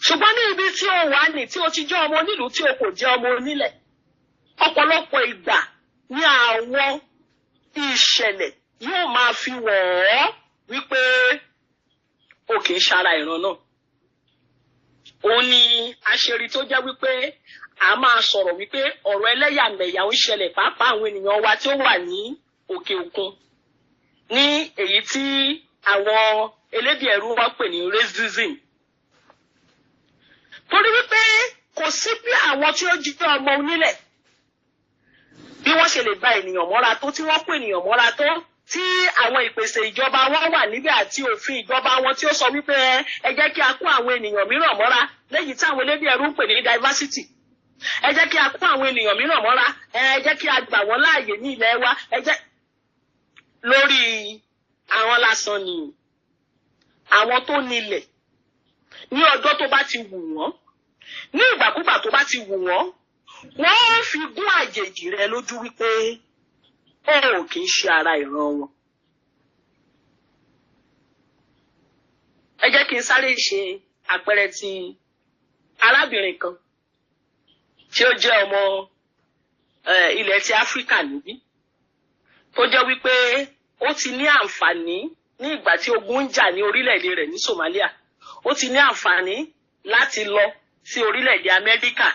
Ṣùgbọ́n ní ibi tí o wà ní, tí o ti jẹ́ ọmọ onílùú, tí o kò jẹ́ ọmọ onílẹ̀, ọ̀pọ̀lọpọ̀ ìgbà ní àwọn ìṣẹ̀lẹ̀ yóò máa fi wọ̀ ọ́ wípé o kì í ṣara ìran náà. Òun ni àṣírí tó jẹ́ wípé a máa sọ̀rọ̀ wípé ọ̀rọ̀ ẹlẹ́yàmẹ̀yà ń ṣẹlẹ̀, pàápàá àwọn ènìyàn wa tí ó wà ní òkè òkun, ní èyí tí àwọn elédè ẹ̀rú wọn pè ní racism, torí wípé kò sí bí àwọn tí ó jẹ́ ọmọ onílẹ̀ bí wọ́n ṣe lè gba ènìyàn mọ́ra tó, tí wọ́n kó ènìyàn mọ́ra tó, tí àwọn ìpèsè ìjọba wọn wà níbẹ̀ àti òfin ìjọba wọn tí ó sọ wípé ẹ jẹ́ kí a kó àwọn ènìyàn mìíràn mọ́ra, léyìí tí àwọn elédè ẹ̀rú ń pè ní diversity. Ẹ jẹ́ kí a kó àwọn ènìyàn mìíràn mọ́ra, ẹ jẹ́ kí a gbà wọ́n láàyè ní ilẹ̀ wa. Ẹ jẹ́ lórí àwọn lásán ni àwọn tó nílẹ̀, ní ọjọ́ tó bá ti wù wọ́n, ní ìgbàkúgbà tó bá ti wù wọ́n, wọ́n ó fi gún àjèjì rẹ lójú wípé ó ò kì í ṣe ara ìran wọn. Ẹ jẹ́ kí n sáré ṣe àpẹẹrẹ ti arábìnrin kan tí ó jẹ́ ọmọ ilẹ̀ ti Áfíríkà níbí, tó jẹ́ wípé ó ti ní àǹfààní Ní ìgbà tí ogun ń jà ní orílẹ̀-èdè rẹ̀ ní Somalia, ó ti ní àǹfààní láti lọ sí orílẹ̀-èdè Amẹ́ríkà,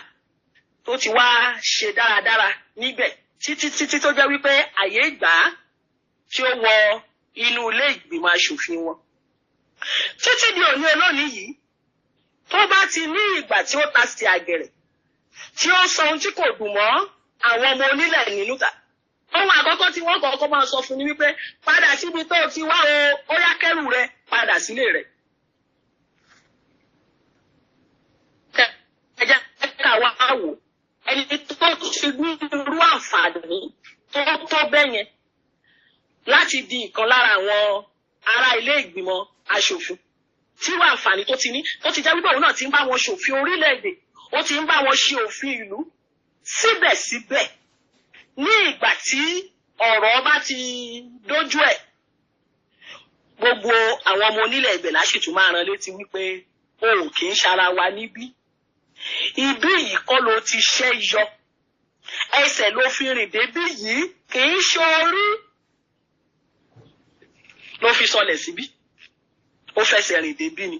tó ti wá ṣe dáradára níbẹ̀ títí títí, tó jẹ́ wípé àyè gbà á tí ó wọ inú ilé ìgbìmọ̀ aṣòfin wọn. Títí di òní olónìí yìí, tó bá ti ní ìgbà tí ó ta sí àgẹ̀rẹ̀, tí ó sọ ohun tí kò dùn mọ́ àwọn ọmọ onílẹ̀ nínú ta, ohun àkọ́kọ́ tí wọ́n kọ́kọ́ máa sọ fún ni wípé, "Padà síbi tó ti wá o, ó yá, kẹ́rù rẹ, padà sílé rẹ̀." Ẹ jẹ́ ká wá wò, ẹni tó ti ní irú àǹfààní tó tó bẹ́ẹ̀ yẹn láti di ìkan lára àwọn ará ilé ìgbìmọ̀ aṣòfin, tí irú àǹfààní tó ti ní, tó ti jẹ́ wípé òun náà ti ń bá wọn ṣòfin orílẹ̀-èdè, ó ti ń bá wọn ṣe òfin ìlú, síbẹ̀síbẹ̀, ní ìgbà tí ọ̀rọ̀ bá ti dójú ẹ̀, gbogbo àwọn ọmọ onílẹ̀ ibẹ̀ láṣìtú máa rán létí wípé o ò kì í ṣara wa níbí, ibí yìí kọ́ ló ti ṣẹ́ yọ, ẹsẹ̀ ló fi rìn débí yìí, kì í ṣe orí ló fi sọlẹ̀ síbí, ó fẹsẹ̀ rìn débí ni.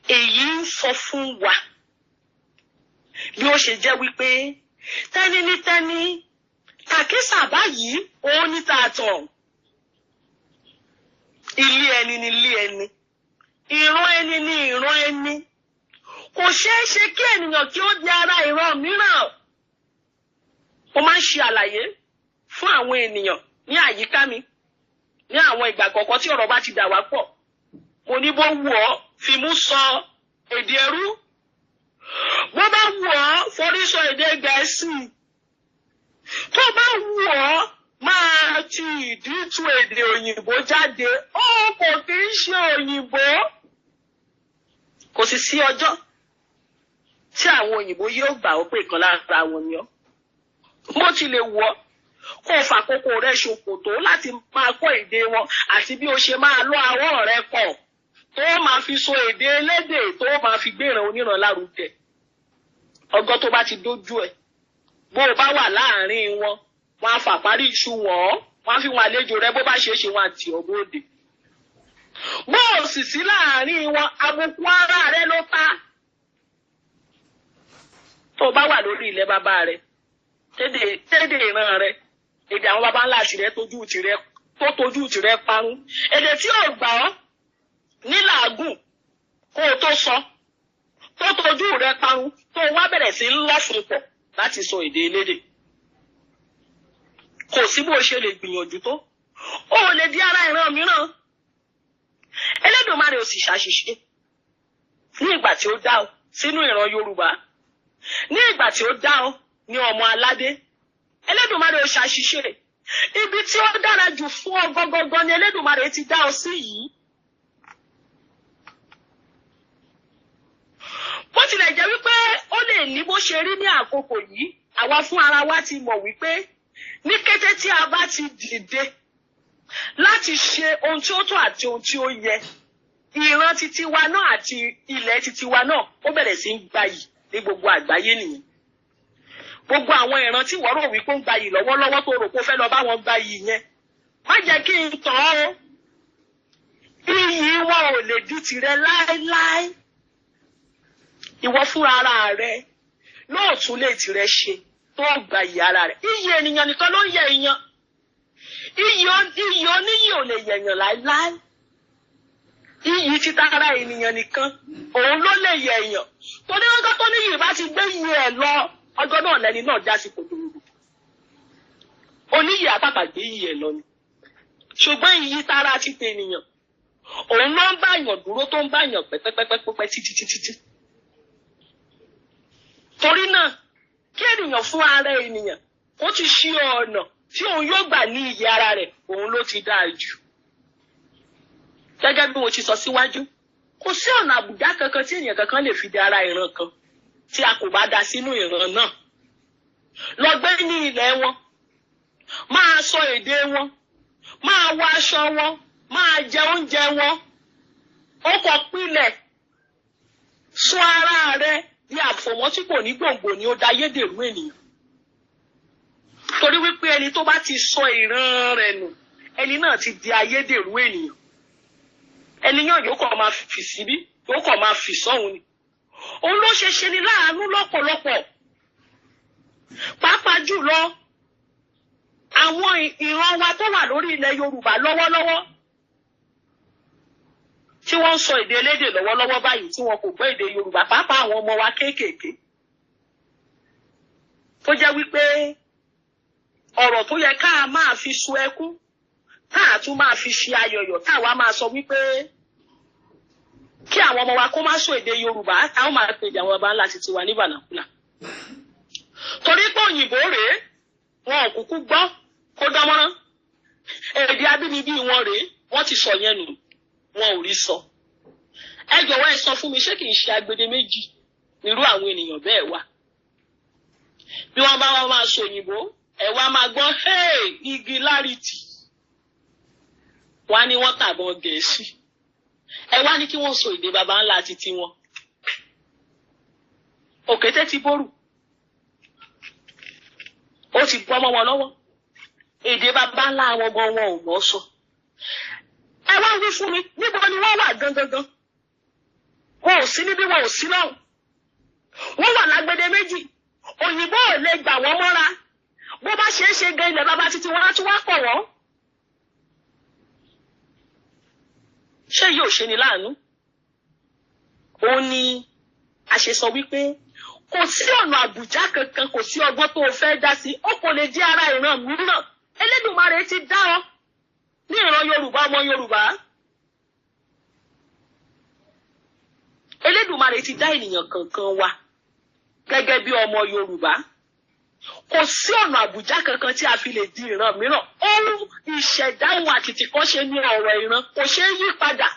Èyí ń sọ fún wa bí ó ṣe jẹ́ wípé tẹ́ni ní tẹ́ni, tàkísà báyìí òun ní tààtàn. Ilé ẹni ní ilé ẹni, ìran ẹni ní ìran ẹni. Kò ṣeé ṣe kí ènìyàn kí ó di ara ìran mìíràn. Mo máa ń ṣe àlàyé fún àwọn ènìyàn ní àyíká mi ní àwọn ìgbà kọ̀ọ̀kan tí ọ̀rọ̀ bá ti dà wá pọ̀. Mo ní, bó wù ọ́, fimú sọ èdè ẹrú, bó bá wù ọ́, forí sọ èdè Gẹ̀ẹ́sì, tó bá wù ọ́, máa ti ìdí tú èdè òyìnbó jáde, ó kò kí ń ṣe òyìnbó. Kò sì sí ọjọ́ tí àwọn òyìnbó yóò gbà ó pé ìkan lára wọn ni ọ́. Bó ti lè wù ọ́ kó o fàkókò rẹ ṣòfò tó láti máa kọ́ èdè wọn, àti bí o ṣe máa lọ àwọ̀ rẹ pọ̀ tó máa fi so èdè elédè, tó máa fi gbéran oníran lárugẹ, ọgọ́ tó bá ti dójú ẹ̀, bó o bá wà láàárín wọn, wọn á fàparí iṣu wọ̀n ọ́, wọn á fi wọn àlejò rẹ, bó bá ṣeé ṣe, wọn àti ọ̀ bóde. Bó o sì sí láàárín wọn, àbùkù ara rẹ ló ta. Tó o bá wà lórí ilẹ̀ bàbá rẹ, tédè ìran rẹ, èdè àwọn baba ńlá tirẹ̀ tójú tirẹ̀ tó tójú tirẹ̀ parun, èdè tí ò gbà ọ́ nílàágùn kó o tó sọ, tó tójú rẹ parun, tó o wá bẹ̀rẹ̀ sí ń lọ́fun pọ̀ láti sọ èdè elédè, kò sí bó o ṣe lè gbìyànjú tó, o ò lè di ara ìran mìíràn. Elédùmarè ò sì ṣàṣìṣe ní ìgbà tí ó dá ọ sínú ìran Yorùbá, ní ìgbà tí ó dá ọ ní ọmọ aládé. Elédùmarè ò ṣàṣìṣe. Ibi tí ó dára jù fún ọ gọgọgọ ni Elédùmarè ti dá ọ sí yìí. Bó tilẹ̀ jẹ́ wípé ó lè ní bó ṣe rí ní àkókò yìí, àwa fún ara wa ti mọ̀ wípé ní kété tí a bá ti dìde láti ṣe ohun tí ó tọ́ àti ohun tí ó yẹ, ìran titi wa náà àti ilẹ̀ titi wa náà, ó bẹ̀rẹ̀ sí ń gbayì ní gbogbo àgbáyé nìyẹn. Gbogbo àwọn ìran tí wọ́n rò wípé ó ń gbayì lọ́wọ́lọ́wọ́, tó rò pé ó fẹ́ lọ bá wọn gbayì yẹn, má jẹ́ kí n tàn ọ́ o, iyì wọn ò lè di tìrẹ láéláé. Ìwọ fúnra ara rẹ lóòtún lè tìrẹ ṣe tó gbayì ara rẹ. Iyì ènìyàn nìkan ló ń yẹ èèyàn. Iyì oníyì ò lè yẹ̀yàn láéláé. Iyì títara ènìyàn nìkan òun ló lè yẹ èèyàn, torí ọjọ́ tó níyì bá ti gbé iyì ẹ̀ lọ, ọjọ́ náà lẹni náà já sí kòtò. Oníyì àpàpà gbé iyì ẹ̀ lọ ni, ṣùgbọ́n iyì tara ti tènìyàn, òun ló ń báyàn dúró, tó ń báyàn pẹ́pẹ́pẹ́pẹ́ títí títí. Torí náà, kí ènìyàn fún ara ènìyàn ó ti ṣí ọ̀nà tí òun yóò gbà ní iyì ara rẹ̀, òun ló ti dáa jù. Gẹ́gẹ́ bí mo ti sọ síwájú, kò sí ọ̀nà àbùdá kankan tí ènìyàn kankan lè fi di ara ìran kan tí a kò bá da sínú ìran náà. Lọ gbé ní ilẹ̀ wọn, máa sọ èdè wọn, máa wọ aṣọ wọn, máa jẹ oúnjẹ wọn, ó kọ pílẹ̀ sọ ara rẹ di àfòmọ́ tí kò ní gbòǹgbò ni, ó da ayédèrú ènìyàn. Torí wípé ẹni tó bá ti sọ ìran rẹ̀ nù, Ẹni náà ti di ayédèrú ènìyàn. Ẹni náà yóò kàn máa fì síbí, yóò kàn máa fì sọ́hun ni. Òun ló ṣe ṣe ni láàánú lọ́pọ̀lọpọ̀, pàápàá jùlọ àwọn ìran wa tó wà lórí ilẹ̀ Yorùbá lọ́wọ́lọ́wọ́, tí wọ́n ń sọ èdè elédè lọ́wọ́lọ́wọ́ báyìí, tí wọn kò gbọ́ èdè Yorùbá, pàápàá àwọn ọmọ wa kéékèèké, tó jẹ́ wípé ọ̀rọ̀ tó yẹ ká máa fi sun ẹkún, tá a tún máa fi ṣe ayọ̀yọ̀, táwa máa sọ wípé kí àwọn ọmọ wa kó má sọ èdè Yorùbá, táwọn máa pèdè àwọn baba ńlá títí wa ní vernacular, torí pé òyìnbó rèé, wọn ò kúkú gbọ́ kó dánmọ́rán. Èdè abínibí wọn rèé, wọ́n ti sọ yẹn nù, wọn ò rí sọ. Ẹ jọ̀wọ́, ẹ sọ fún mi, ṣé kì í ṣe agbede méjì nírú àwọn ènìyàn bẹ́ẹ̀ wà? Bí wọ́n bá wá máa sọ òyìnbó, ẹ wá máa gbọ́, "Hey, igi láríìtì." Wọ́n á ní wọ́n tàbọn Gẹ̀ẹ́sì. Ẹ wá ní kí wọ́n sọ èdè baba ńlá títí wọn. Òkété ti bórù, ó ti bọ́ mọ́ wọn lọ́wọ́. Èdè baba ńlá wọn gan, wọn ò mọ̀ sọ. Ẹ wá wí fún mi, níbo ni wọ́n wà gangan? Wọn ò sí níbí, wọn ò sí lọ́hùn, wọ́n wà lágbede méjì. Òyìnbó ò lè gbà wọ́n mọ́ra. Bó bá ṣe é ṣe gan, ilẹ̀ bàbá títí wọn á tún wá pọ̀ wọ́n. Ṣé yóò ṣe ni láàánú? Òun ni a ṣe sọ wípé kò sí ọ̀nà àbùjá kankan, kò sí ọgbọ́n tó o fẹ́ dá sí, ó kò lè jẹ́ ara ìran mìíràn. Elédùmarè ti dá ọ ní ìran Yorùbá, ọmọ Yorùbá. Elédùmarè ti dá ènìyàn kankan wa gẹ́gẹ́ bí ọmọ Yorùbá. Kò sí ọ̀nà àbùjá kankan tí a fi lè di ìran mìíràn. Ohun ìṣẹ̀dá, ohun àtìtìkọ́ṣe ní ọ̀rọ̀ ìran, kò ṣeé yí padà.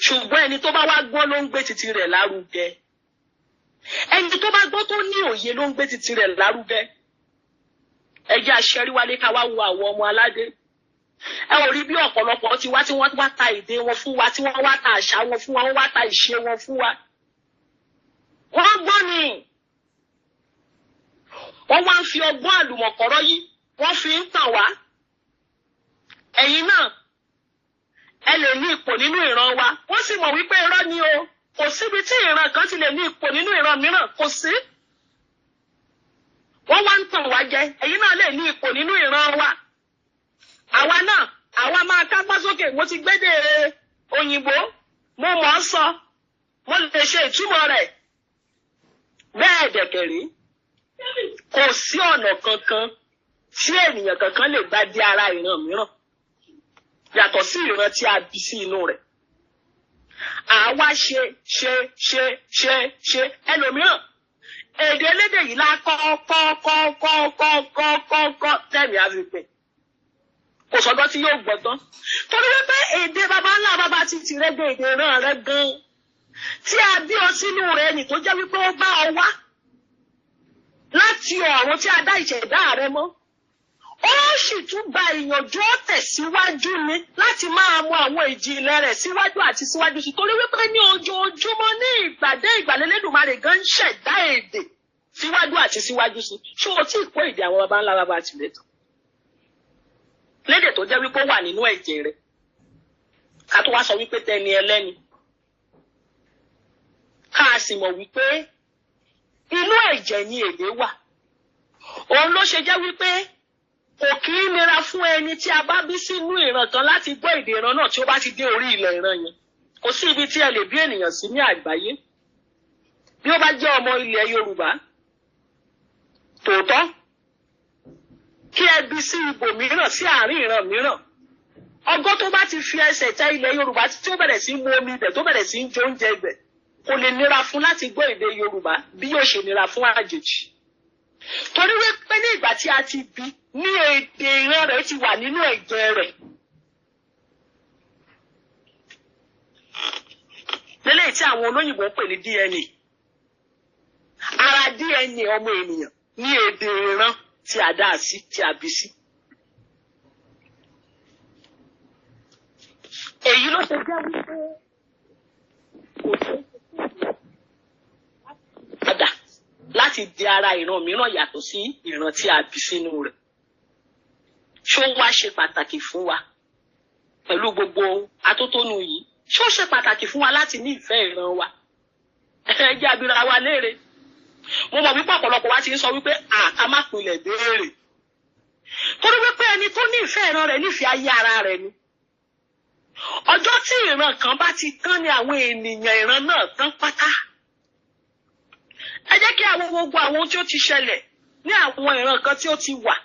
Ṣùgbọ́n ẹni tó bá wá gbọ́n ló ń gbé titi rẹ̀ lárugẹ. Ẹni tó bá gbọ́n, tó ní òye, ló ń gbé titi rẹ̀ lárugẹ. Ẹ jẹ́ aṣẹ́ríwálé ká wá wo àwọn ọmọ aládé. Ẹ ò rí bí ọ̀pọ̀lọpọ̀ ti wá, tí wọ́n wá ta èdè wọn fún wa, tí wọ́n wá ta àṣà wọn fún wa, wọ́n wá ta ìṣe wọn fún wa. Wọ́n gbọ́n ni. Wọ́n wá ń fi ọgbọ́n àlùmọ̀kọ́rọ́ yìí, wọ́n fi ń tàn wá. Ẹ̀yin náà, ẹ lè ní ipò nínú ìran wa. Wọ́n sì mọ̀ wípé irọ́ ni o. Kò síbi tí ìran kan ti lè ní ipò nínú ìran mìíràn, kò sí. Wọ́n wá ń tàn wá jẹ. Ẹ̀yin náà lè ní ipò nínú ìran wa. Àwa náà, àwa máa kápá sókè. Mo ti gbédè òyìnbó, mo mọ̀ ọ́ sọ, mo lè ṣe ìtumọ̀ rẹ̀. Bẹ́ẹ̀ dẹ̀kẹ̀rí, kò sí ọ̀nà kankan tí ènìyàn kankan lè gbà dé ara ìran mìíràn yàtọ̀ sí ìran tí a bí sí inú rẹ̀. Àwa ṣe ṣe ṣe ṣe ṣe, ẹlòmíràn, èdè elédè yìí la kọ́ kọ́ kọ́ kọ́ kọ́ kọ́ kọ́ kọ́ tẹ̀mí á fi pè. Kò sọ́gbọ́n tí yóò gbọ́ tán, torí wípé èdè baba ńlá baba ti tìrẹ gan, èdè ìran rẹ gan tí a bí ọ sínú rẹ nì, tó jẹ́ wípé ó bá ọ wá láti ọ̀run, tí a dá ìṣẹ̀dá rẹ mọ́, ó sì tún gba ìyànjú, ó tẹ̀síwájú ni láti máa mú àwọn ìjìnlẹ̀ rẹ̀ síwájú àti síwájú sí, torí wípé ní ojoojúmọ́, ní ìgbàdé ìgbàlélẹ́dùmarè gan ń ṣẹ̀dá èdè síwájú àti síwájú sí. Ṣé o tí ì kó èdè àwọn baba ńlá baba tìrẹ tán, lédè tó jẹ́ wípé ó wà nínú ẹ̀jẹ̀ rẹ̀, ká tó wá sọ wípé tẹni ẹlẹ́ni? Ká a sì mọ̀ wípé inú ẹ̀jẹ̀ ni èdè wà. Òun ló ṣe jẹ́ wípé kò kí í nira fún ẹni tí a bá bí sínú ìran kan láti gbọ́ èdè ìran náà tí ó bá ti dé orí ilẹ̀ ìran yẹn. Kò sí ibi tí ẹ lè bí ènìyàn sí ní àgbáyé, bí ó bá jẹ́ ọmọ ilẹ̀ Yorùbá tòótọ́, kí ẹ bí sí ibòmíràn, sí àárín ìran mìíràn, ọgọ́ tó bá ti fi ẹsẹ̀ tẹ ilẹ̀ Yorùbá, tí ó bẹ̀rẹ̀ sí mu omi ibẹ̀, tó bẹ̀rẹ̀ sí ń jẹ oúnjẹ ibẹ̀, kò lè nira fún láti gbọ́ èdè Yorùbá bí yóò ṣe nira fún àjèjì, torí wípé ní ìgbà tí a ti bí ní, èdè ìran rẹ̀ ti wà nínú ẹ̀jẹ̀ rẹ̀. Lélẹ́yìí tí àwọn olóyìnbó ń pè ní DNA. Ara DNA ọmọ ènìyàn ní èdè ìran tí a dá sí, tí a bí sí. Èyí ló ṣe jẹ́ wípé kò ṣeé ṣe padà láti di ara ìran mìíràn yàtọ̀ sí ìran tí a bí sínú rẹ̀. Ṣó wá ṣe pàtàkì fún wa, pẹ̀lú gbogbo atótónu yìí, ṣó ṣe pàtàkì fún wa láti ní ìfẹ́ ìran wa? Ẹ jẹ́ a bira wa léèrè. Mo mọ̀ wípé ọ̀pọ̀lọpọ̀ wa ti ń sọ wípé àká má pilẹ̀ béèrè, torí wípé ẹni tó ní ìfẹ́ ìran rẹ̀ nífẹ̀ẹ́ ayé ara rẹ̀ ni. Ọjọ́ tí ìran kan bá ti tán ni àwọn ènìyàn ìran náà tán pátá. Ẹ jẹ́ kí àwọn gbogbo àwọn ohun tí ó ti ṣẹlẹ̀ ní àwọn ìran kan tí ó ti wà,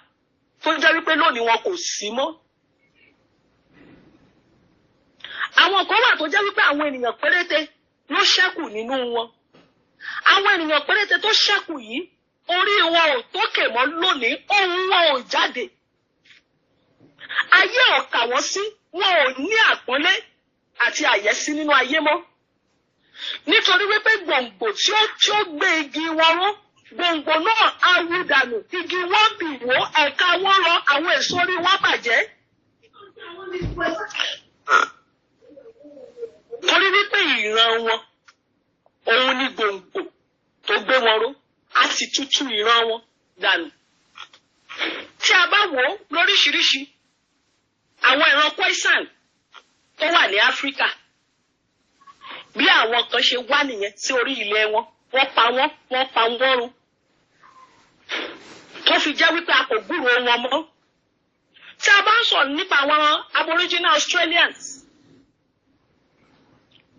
tó jẹ́ wípé lónìí wọn kò sí mọ́. Àwọn kan wà tó jẹ́ wípé àwọn ènìyàn péréte ló ṣẹ́kù nínú wọn. Àwọn ènìyàn péréte tó ṣẹ́kù yìí, orí wọn ò tókè mọ́ lónìí, ohùn wọn ò jáde. Ayé ò kà wọ́n sí, wọn ò ní àpọ́nlé àti àyẹ́sí nínú ayé mọ́. Nítorí wípé gbòǹgbò tí ó gbé igi wọn ró, gbòǹgbò náà á wú dànù, igi wọn bì wó, ẹ̀ka wọn rọ, àwọn èso orí wọn bàjẹ́. Torí wípé ìran wọn, òun ni gbòǹgbò tó gbé wọn ró, á sì tútù ìran wọn dànù. Tí a bá wò ó lóríṣiríṣi, àwọn ìran Khoisan tó wà ní Áfíríkà, bí àwọn kan ṣe wá nìyẹn sí orí ilẹ̀ wọn, wọ́n pa wọ́n, wọ́n pa wọ́n run, tó fi jẹ́ wípé a kò gbúròó wọn mọ́. Tí a bá ń sọ̀rọ̀ nípa àwọn Aboriginal Australians,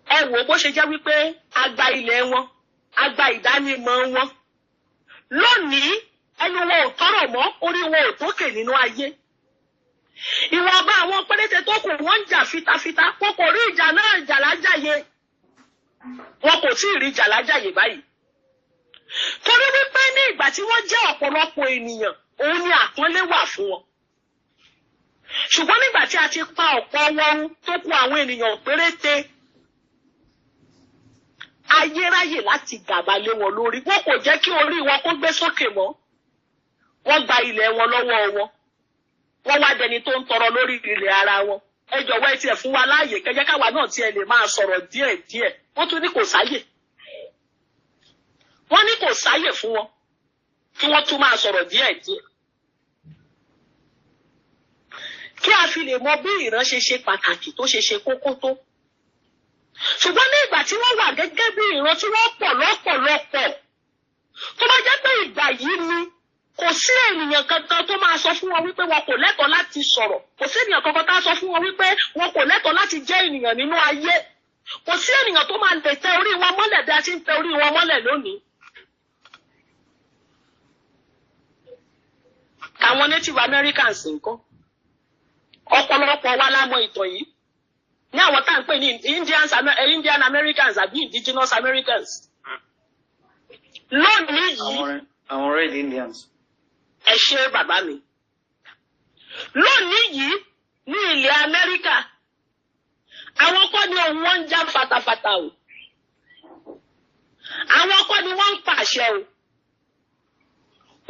ẹ wò ó bó ṣe jẹ́ wípé a gba ilẹ̀ wọn, a gba ìdánimọ̀ wọn. Lónìí, ẹnu wọn ò tọrọ mọ́, orí wọn ò tókè nínú ayé. Ìwọ̀nba àwọn péréte tó kù, wọ́n ń jà fitafita. Wọn kò rí ìjà náà jà lájàyè, wọn kò tí ì rí ìjà lájàyè báyìí, torí wípé ní ìgbà tí wọ́n jẹ́ ọ̀pọ̀lọpọ̀ ènìyàn, òun ni àpọ́nlé wà fún wọn. Ṣùgbọ́n nígbà tí a ti pa ọ̀pọ̀ wọn run, tó kù àwọn ènìyàn péréte, ayérayè láti gàba lé wọn lórí. Wọn kò jẹ́ kí orí wọn kó gbé sókè mọ́. Wọ́n gba ilẹ̀ wọn lọ́wọ́ wọn, wọ́n wá dẹni tó ń tọrọ lórí ilẹ̀ ara wọn. Ẹ jọ̀wọ́, ẹ tiẹ̀ fún wa láàyè kẹjẹ́ káwa náà tiẹ̀ lè máa sọ̀rọ̀ díẹ̀díẹ̀. Wọ́n tún ní kò sáyè. Wọ́n ní kò sáyè fún wọn kí wọ́n tún máa sọ̀rọ̀ díẹ̀díẹ̀. Kí a fi lè mọ bí ìran ṣe ṣe pàtàkì tó, ṣe ṣe kókó tó. Ṣùgbọ́n ní ìgbà tí wọ́n wà gẹ́gẹ́ bí ìran tí wọ́n pọ̀ lọ́pọ̀lọpọ̀, tó bá jẹ́ pé ìgbà yìí ni, kò sí ènìyàn kankan tó máa sọ fún wọn wípé wọn kò lẹ́tọ̀ọ́ láti sọ̀rọ̀. Kò sí ènìyàn kankan tá a sọ fún wọn wípé wọn kò lẹ́tọ̀ọ́ láti jẹ́ ènìyàn nínú ayé. Kò sí ènìyàn tó máa lè tẹ orí wọn mọ́lẹ̀ bí a ti ń tẹ orí wọn mọ́lẹ̀ lónìí. Àwọn Native Americans ńkọ́? Ọ̀pọ̀lọpọ̀ wa la mọ̀ ìtàn yìí, ní àwọn tá à ń pè ní Indians, Indian Americans àbí Indigenous Americans lónìí yìí. Àwọn Red Indians. Ẹ ṣé, bàbá mi. Lónìí yìí, ní ilẹ̀ Amẹ́ríkà, àwọn kọ́ ni òun wọ́n ń já fatafata o, àwọn kọ́ ni wọ́n ń pàṣẹ o.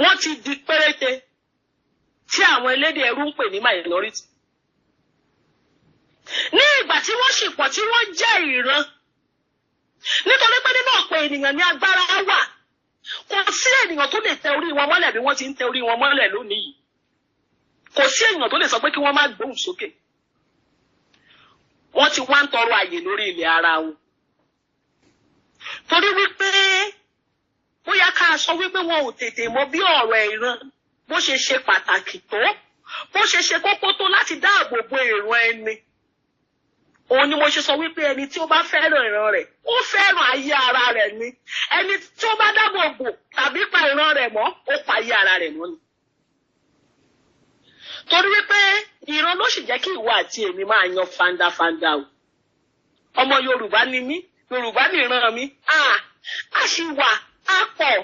Wọ́n ti di péréte tí àwọn elédè ẹrú ń pè ní minority. Ní ìgbà tí wọ́n sì pọ̀, tí wọ́n jẹ́ ìran, nítorí pé nínú ọ̀pọ̀ ènìyàn ní agbára wà, kò sí ènìyàn tó lè tẹ orí wọn mọ́lẹ̀ bí wọ́n ti ń tẹ orí wọn mọ́lẹ̀ lónìí yìí. Kò sí ènìyàn tó lè sọ pé kí wọ́n má gbóhùn sókè. Wọ́n ti wá ń tọrọ àyè lórí ilẹ̀ ara wọn, torí wípé bóyá ká sọ wípé wọn ò tètè mọ bí ọ̀rọ̀ ìran bó ṣe ṣe pàtàkì tó, bó ṣe ṣe kókó tó láti dáàbò bo ìran ẹni. Òun ni mo ṣe sọ wípé ẹni tí ó bá fẹ́ràn ìran rẹ̀, ó fẹ́ràn ayé ara rẹ̀ ni. Ẹni tí ó bá dáàbò bò tàbí pa ìran rẹ̀ mọ́, ó pa ayé ara rẹ̀ mọ́ ni. Torí wípé ìran ló sì jẹ́ kí ìwọ àti èmi máa yan fandafanda o. Ọmọ Yorùbá ni mí, Yorùbá ni ìran mi, a sì wà á pọ̀.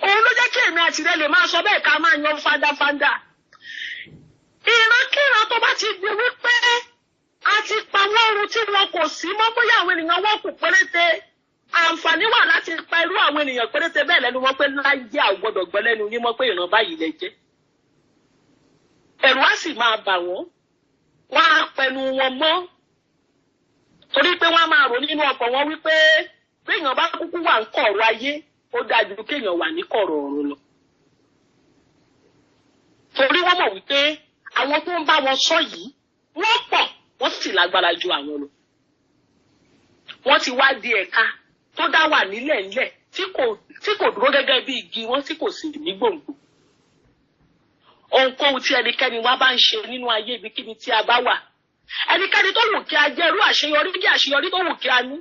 Òun ló jẹ́ kí èmi àti rẹ lè máa sọ bẹ́ẹ̀, ká máa yan fandafanda. Ìrankíran tó bá ti di wípé a ti pa wọ́n run, tí wọn kò sí mọ́, bóyá àwọn ènìyàn wọn kù péréte, àǹfààní wà láti pa irú àwọn ènìyàn péréte bẹ́ẹ̀ lẹ́nu wọn pé láyé àgbọ́dọ̀ gbọ́ lẹ́nu yín mọ́ pé ìran báyìí lẹ jẹ́. Ẹ̀rù á sì máa bà wọ́n, wọ́n á pẹnu wọn mọ́, torí pé wọ́n á máa rò nínú ọkàn wọn wípé béèyàn bá kúkú wà ń kọ̀rọ̀ ayé, ó dájú kéèyàn wà ní kọ̀rọ̀ ọ̀run lọ, torí wọ́n mọ̀ wípé àwọn Àwọn tó ń bá wọn sọ yìí, wọ́n pọ̀, wọ́n sì lágbára ju àwọn lọ. Wọ́n ti wá di ẹ̀ka tó dá wà nílẹ̀ ńlẹ̀ tí kò dúró gẹ́gẹ́ bí igi wọn, tí kò sì ní gbòǹgbò. Ohunkóhun tí ẹnikẹ́ni wa bá ń ṣe nínú ayé, ibikíbi tí a bá wà, ẹnikẹ́ni tó wù kí a jẹ́, irú àṣeyọrí kí àṣeyọrí tó wù kí a ní,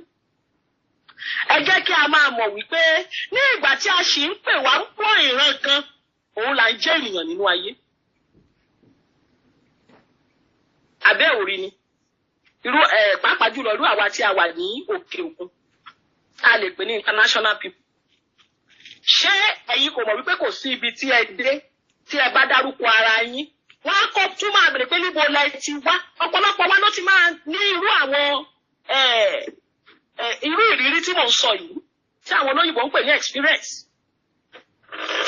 ẹ jẹ́ kí a máa mọ̀ wípé ní ìgbà tí a sì ń pè wá ń pọ̀ ìran kan, òun là ń jẹ́ ènìyàn nínú ayé. Abẹ́ òrí ni irú ẹ̀, pàápàá jùlọ irú àwa tí a wà ní òkè òkun, a lè pè ní international people. Ṣé ẹ̀yin kò mọ̀ wípé kò sí ibi tí ẹ dé, tí ẹ bá dárúkọ ara yín, wọ́n á kọ́ tún máa bèrè pé níbo lẹ ti wá? Ọ̀pọ̀lọpọ̀ wa ló ti máa ní irú àwọn irú ìrírí tí mò ń sọ yìí, tí àwọn olóyìnbó ń pè ní experience.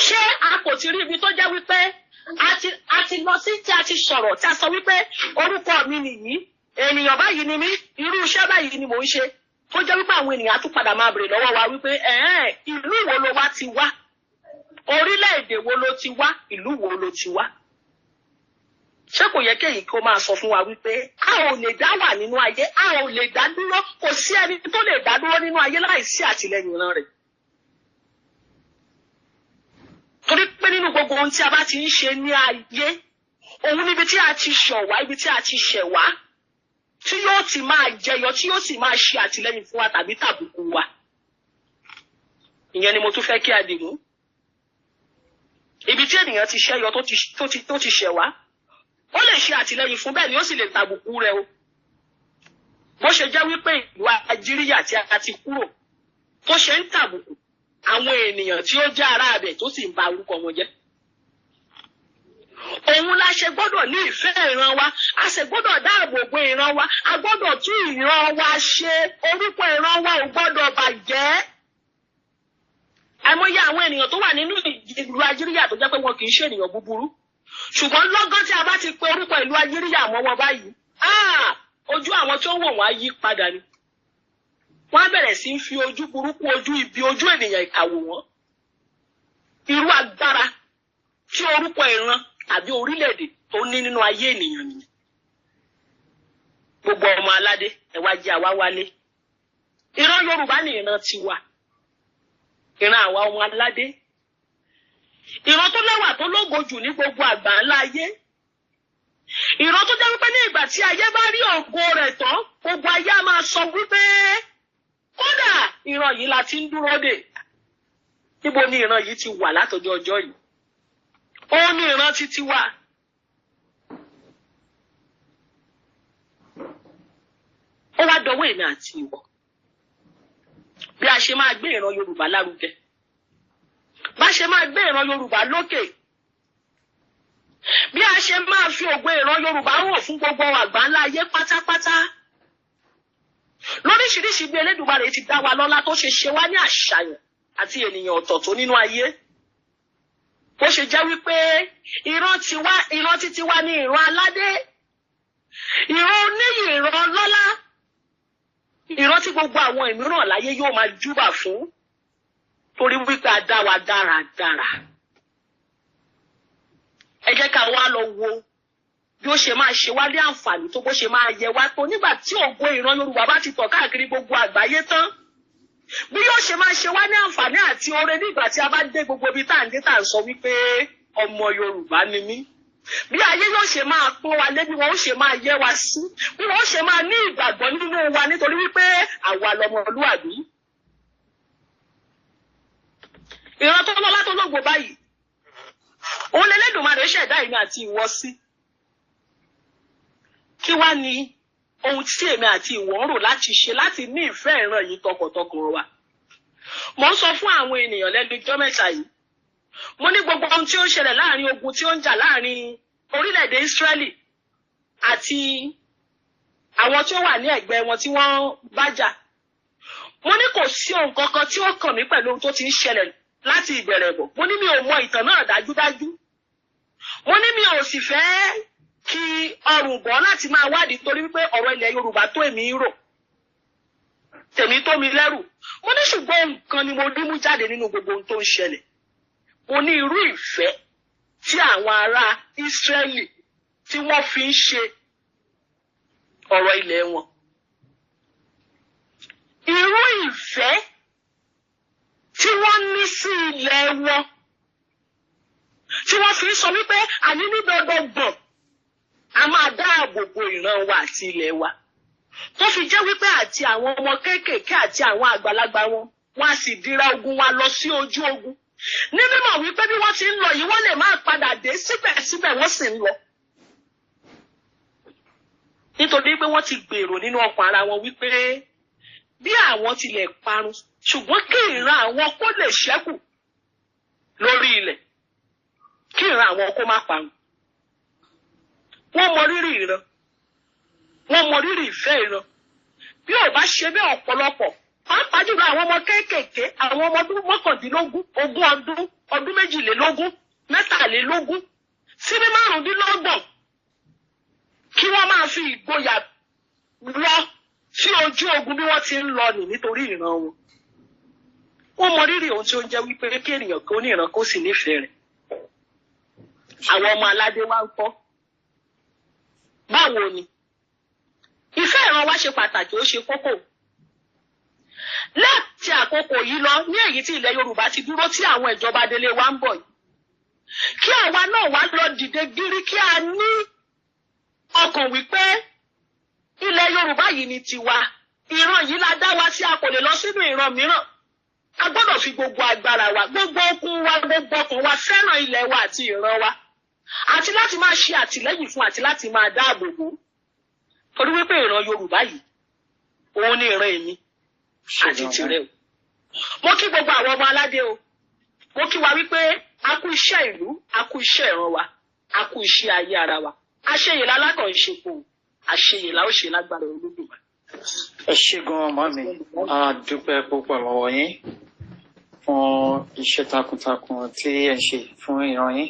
Ṣé a kò ti rí ibi tó jẹ́ wípé a ti lọ sí, tí a ti sọ̀rọ̀, tí a sọ wípé orúkọ mi nìyí, ènìyàn báyìí ni mí, irú iṣẹ́ báyìí ni mò ń ṣe, tó jẹ́ wípé àwọn ènìyàn á tún padà máa bèrè lọ́wọ́ wa wípé, ẹ̀ẹ́n, ìlú wo ló wá ti wá, orílẹ̀-èdè wo ló ti wá, ìlú wo ló ti wá? Ṣé kò yẹ kéyìí kó máa sọ fún wa wípé a ò lè dá wà nínú ayé, a ò lè dá dúró? Kò sí ẹni tó lè dá dúró nínú ayé láì sí àtìlẹ́yìn ìran rẹ̀, torí pé nínú gbogbo ohun tí a bá ti ń ṣe ní ayé, òun níbi tí a ti ṣọ̀ wá, ibi tí a ti ṣẹ̀ wá, tí yóò ti máa jẹyọ, tí yóò sì máa ṣe àtìlẹ́yìn fún wa tàbí tàbùkù wa. Ìyẹn ni mo tún fẹ́ kí a dìmú. Ibi tí ènìyàn ti ṣẹ́yọ, tó ti ṣẹ̀ wá, ó lè ṣe àtìlẹ́yìn fún, bẹ́ẹ̀ ni ó sì lè tàbùkù rẹ̀ o. Bó ṣe jẹ́ wípé ìlú Ajíríyà tí a ti kúrò, tó ṣe ń tàbùkù àwọn ènìyàn tí ó jẹ́ ará abẹ̀, tó sì ń ba orúkọ wọn jẹ́, òun la ṣe gbọ́dọ̀ ní ìfẹ́ ìran wa. A sì gbọ́dọ̀ dáàbò bo ìran wa, a gbọ́dọ̀ tún ìran wa ṣe. Orúkọ ìran wa ò gbọ́dọ̀ bàjẹ́. Àìmọye àwọn ènìyàn tó wà nínú ìlú Ajíríyà tó jẹ́ pé wọn kì í ṣe ènìyàn búburú, ṣùgbọ́n lọ́gán tí a bá ti pe orúkọ ìlú Ajíríyà mọ́ wọn báyìí, ah, ojú àwọn tó wò wọ́n á yí padà ni. Wọ́n á bẹ̀rẹ̀ sí í fi ojú burúkú, ojú ibi, ojú ènìyàn ìkà wò wọ́n. Irú agbára tí orúkọ ìran tàbí orílẹ̀-èdè tó ní nínú ayé ènìyàn nìyẹn. Gbogbo ọmọ aládé, ẹ wá jẹ́ àwa wálé. Ìran Yorùbá ní ìran tiwa, ìran àwa ọmọ aládé, ìran tó lẹ́wà, tó lógo jù ní gbogbo àgbà ńlá ayé, ìran tó jẹ́ wípé ní ìgbà tí ayé bá rí ògo rẹ̀ tán, gbogbo ayé á máa sọ wípé kódà ìran yìí la ti ń dúró dè. Níbo ni ìran yìí ti wà látọjọ́ ọjọ́ yìí? Ó ní ìran títí wà. Ó wá dọwọ́ èmi àti ìwọ, bí a ṣe máa gbé ìran Yorùbá lárugẹ, bá ṣe máa gbé ìran Yorùbá lókè, bí a ṣe máa fi ògo ìran Yorùbá hàn fún gbogbo àgbáńlá ayé pátápátá lóríṣiríṣi, bí Elédùmarè ti dá wa lọ́lá tó ṣe ṣe wá ní àṣàyàn àti ènìyàn ọ̀tọ̀ tó nínú ayé, bó ṣe jẹ́ wípé ìran tiwa, ìran títí wa ní ìran aládé, ìran oníyì, ìran lọ́lá, ìran tí gbogbo àwọn ìmíràn láyé yóò máa júbà fún, torí wípé a dá wa dáradára. Ẹ jẹ́ ká wá lọ wo bí ó ṣe máa ṣe wá ní àǹfààní tó, bó ṣe máa yẹ wá tó, nígbà tí ògo ìran Yorùbá bá ti tàn káàkiri gbogbo àgbáyé tán, bí yóò ṣe máa ṣe wá ní àǹfààní àti oore nígbà tí a bá dé gbogbo ibi tá à ń dé, tá à ń sọ wípé ọmọ Yorùbá ni mí, bí ayé yóò ṣe máa pọ́n wa lé, bí wọn ó ṣe máa yẹ wa sí, bí wọn ó ṣe máa ní ìgbàgbọ́ nínú wa, nítorí wípé àwa lọmọlúwàbí. Ìran tó lọ́lá, tó lógo báyìí, òun lElédùmarè ṣẹ̀dá èmi àti ìwọ sí. Kí wá ní ohun tí èmi àti ìwọ ń rò láti ṣe láti ní ìfẹ́ ìran yìí tọkàntọkàn wa? Mo ń sọ fún àwọn ènìyàn lẹ́nu ijọ́ mẹ́ta yìí, mo ní gbogbo ohun tí ó ń ṣẹlẹ̀ láàrin ogun tí ó ń jà láàrin orílẹ̀-èdè Ísírẹ́lì àti àwọn tí ó wà ní ẹ̀gbẹ́ wọn tí wọ́n bá jà, mo ní kò sí ohun kankan tí ó kàn mí pẹ̀lú ohun tó ti ń ṣẹlẹ̀ láti ìbẹ̀rẹ̀ bọ̀. Mo ní mi ò mọ ìtàn náà dájúdájú. Mo ní mi ò sì fẹ́ kí ọrùn bọ́ láti máa wádìí, torí wípé ọ̀rọ̀ ilẹ̀ Yorùbá tó èmi ń rò, tèmi tó mi lẹ́rù. Mo ní ṣùgbọ́n nǹkan ni mo rí mú jáde nínú gbogbo ohun tó ń ṣẹlẹ̀. Mo ní irú ìfẹ́ tí àwọn ará Ísírẹ́lì tí wọ́n fi ń ṣe ọ̀rọ̀ ilẹ̀ wọn, irú ìfẹ́ tí wọ́n ní sí ilẹ̀ wọn, tí wọ́n fi ń sọ wípé àní ní dandan gbọ̀n, a máa dáàbò bo ìran wa àti ilẹ̀ wa, tó fi jẹ́ wípé àti àwọn ọmọ kéékèèké àti àwọn àgbàlagbà wọn, wọ́n á sì dira ogun wa lọ sí ojú ogun, ní mímọ̀ wípé bí wọ́n ti ń lọ yìí, wọ́n lè máa padà dé. Síbẹ̀síbẹ̀, wọ́n sì ń lọ, nítorí pé wọ́n ti gbèrò nínú ọkàn ara wọn wípé bí àwọn tilẹ̀ parun, ṣùgbọ́n kí ìran àwọn kó lè ṣẹ́kù lórí ilẹ̀, kí ìran àwọn kó má parun. Wọ́n mọ rírì ìran, wọ́n mọ rírì ìfẹ́ ìran. Bí ò bá ṣe bẹ́ẹ̀, ọ̀pọ̀lọpọ̀, pàápàá jùlọ àwọn ọmọ kéékèèké, àwọn ọmọ ọdún 19, 20 ọdún, ọdún 22, 23 sí ní 25, kí wọ́n máa fi ìgboyà lọ sí ojú ogun bí wọ́n ti ń lọ nì nítorí ìran wọn. Wọ́n mọ rírì ohun tí ó ń jẹ́ wípé kí ènìyàn kó ní ìran, kó sì nífẹ̀ẹ́ rẹ̀. Àwọn ọmọ aládé wa ń kọ́? Báwo ni? Ìfẹ́ ìran wa ṣe pàtàkì, ó ṣe kókó. Láti àkókò yìí lọ, ní èyí tí ilẹ̀ Yorùbá ti dúró, tí àwọn ìjọba délé wa ń bọ̀ yìí, kí àwa náà wá lọ dìde gírí, kí a ní ọkàn wípé ilẹ̀ Yorùbá yìí ni tiwa, ìran yìí la dá wa sí, a kò lè lọ sínú ìran mìíràn. A gbọ́dọ̀ fi gbogbo agbára wa, gbogbo okun wa, gbogbo ọkàn wa fẹ́ràn ilẹ̀ wa àti ìran wa, àti láti máa ṣe àtìlẹ́yìn fún àti láti máa dáàbò bò, torí wípé ìran Yorùbá yìí, òun ni ìran èmi àti tìrẹ o. Mo kí gbogbo àwọn ọmọ aládé o. Mo kí wa wípé a kú iṣẹ́ ìlú, a kú iṣẹ́ ìran wa, a kú iṣẹ́ ayé ara wa. Àṣeyè lálákànṣepọ̀, àṣeyè la ó ṣe lágbára Olódùmarè. Ẹ ṣé gan-an, màmí. A dúpẹ́ púpọ̀ lọ́wọ́ yín fún iṣẹ́ takuntakun tí ẹ ń ṣe fún ìran yín.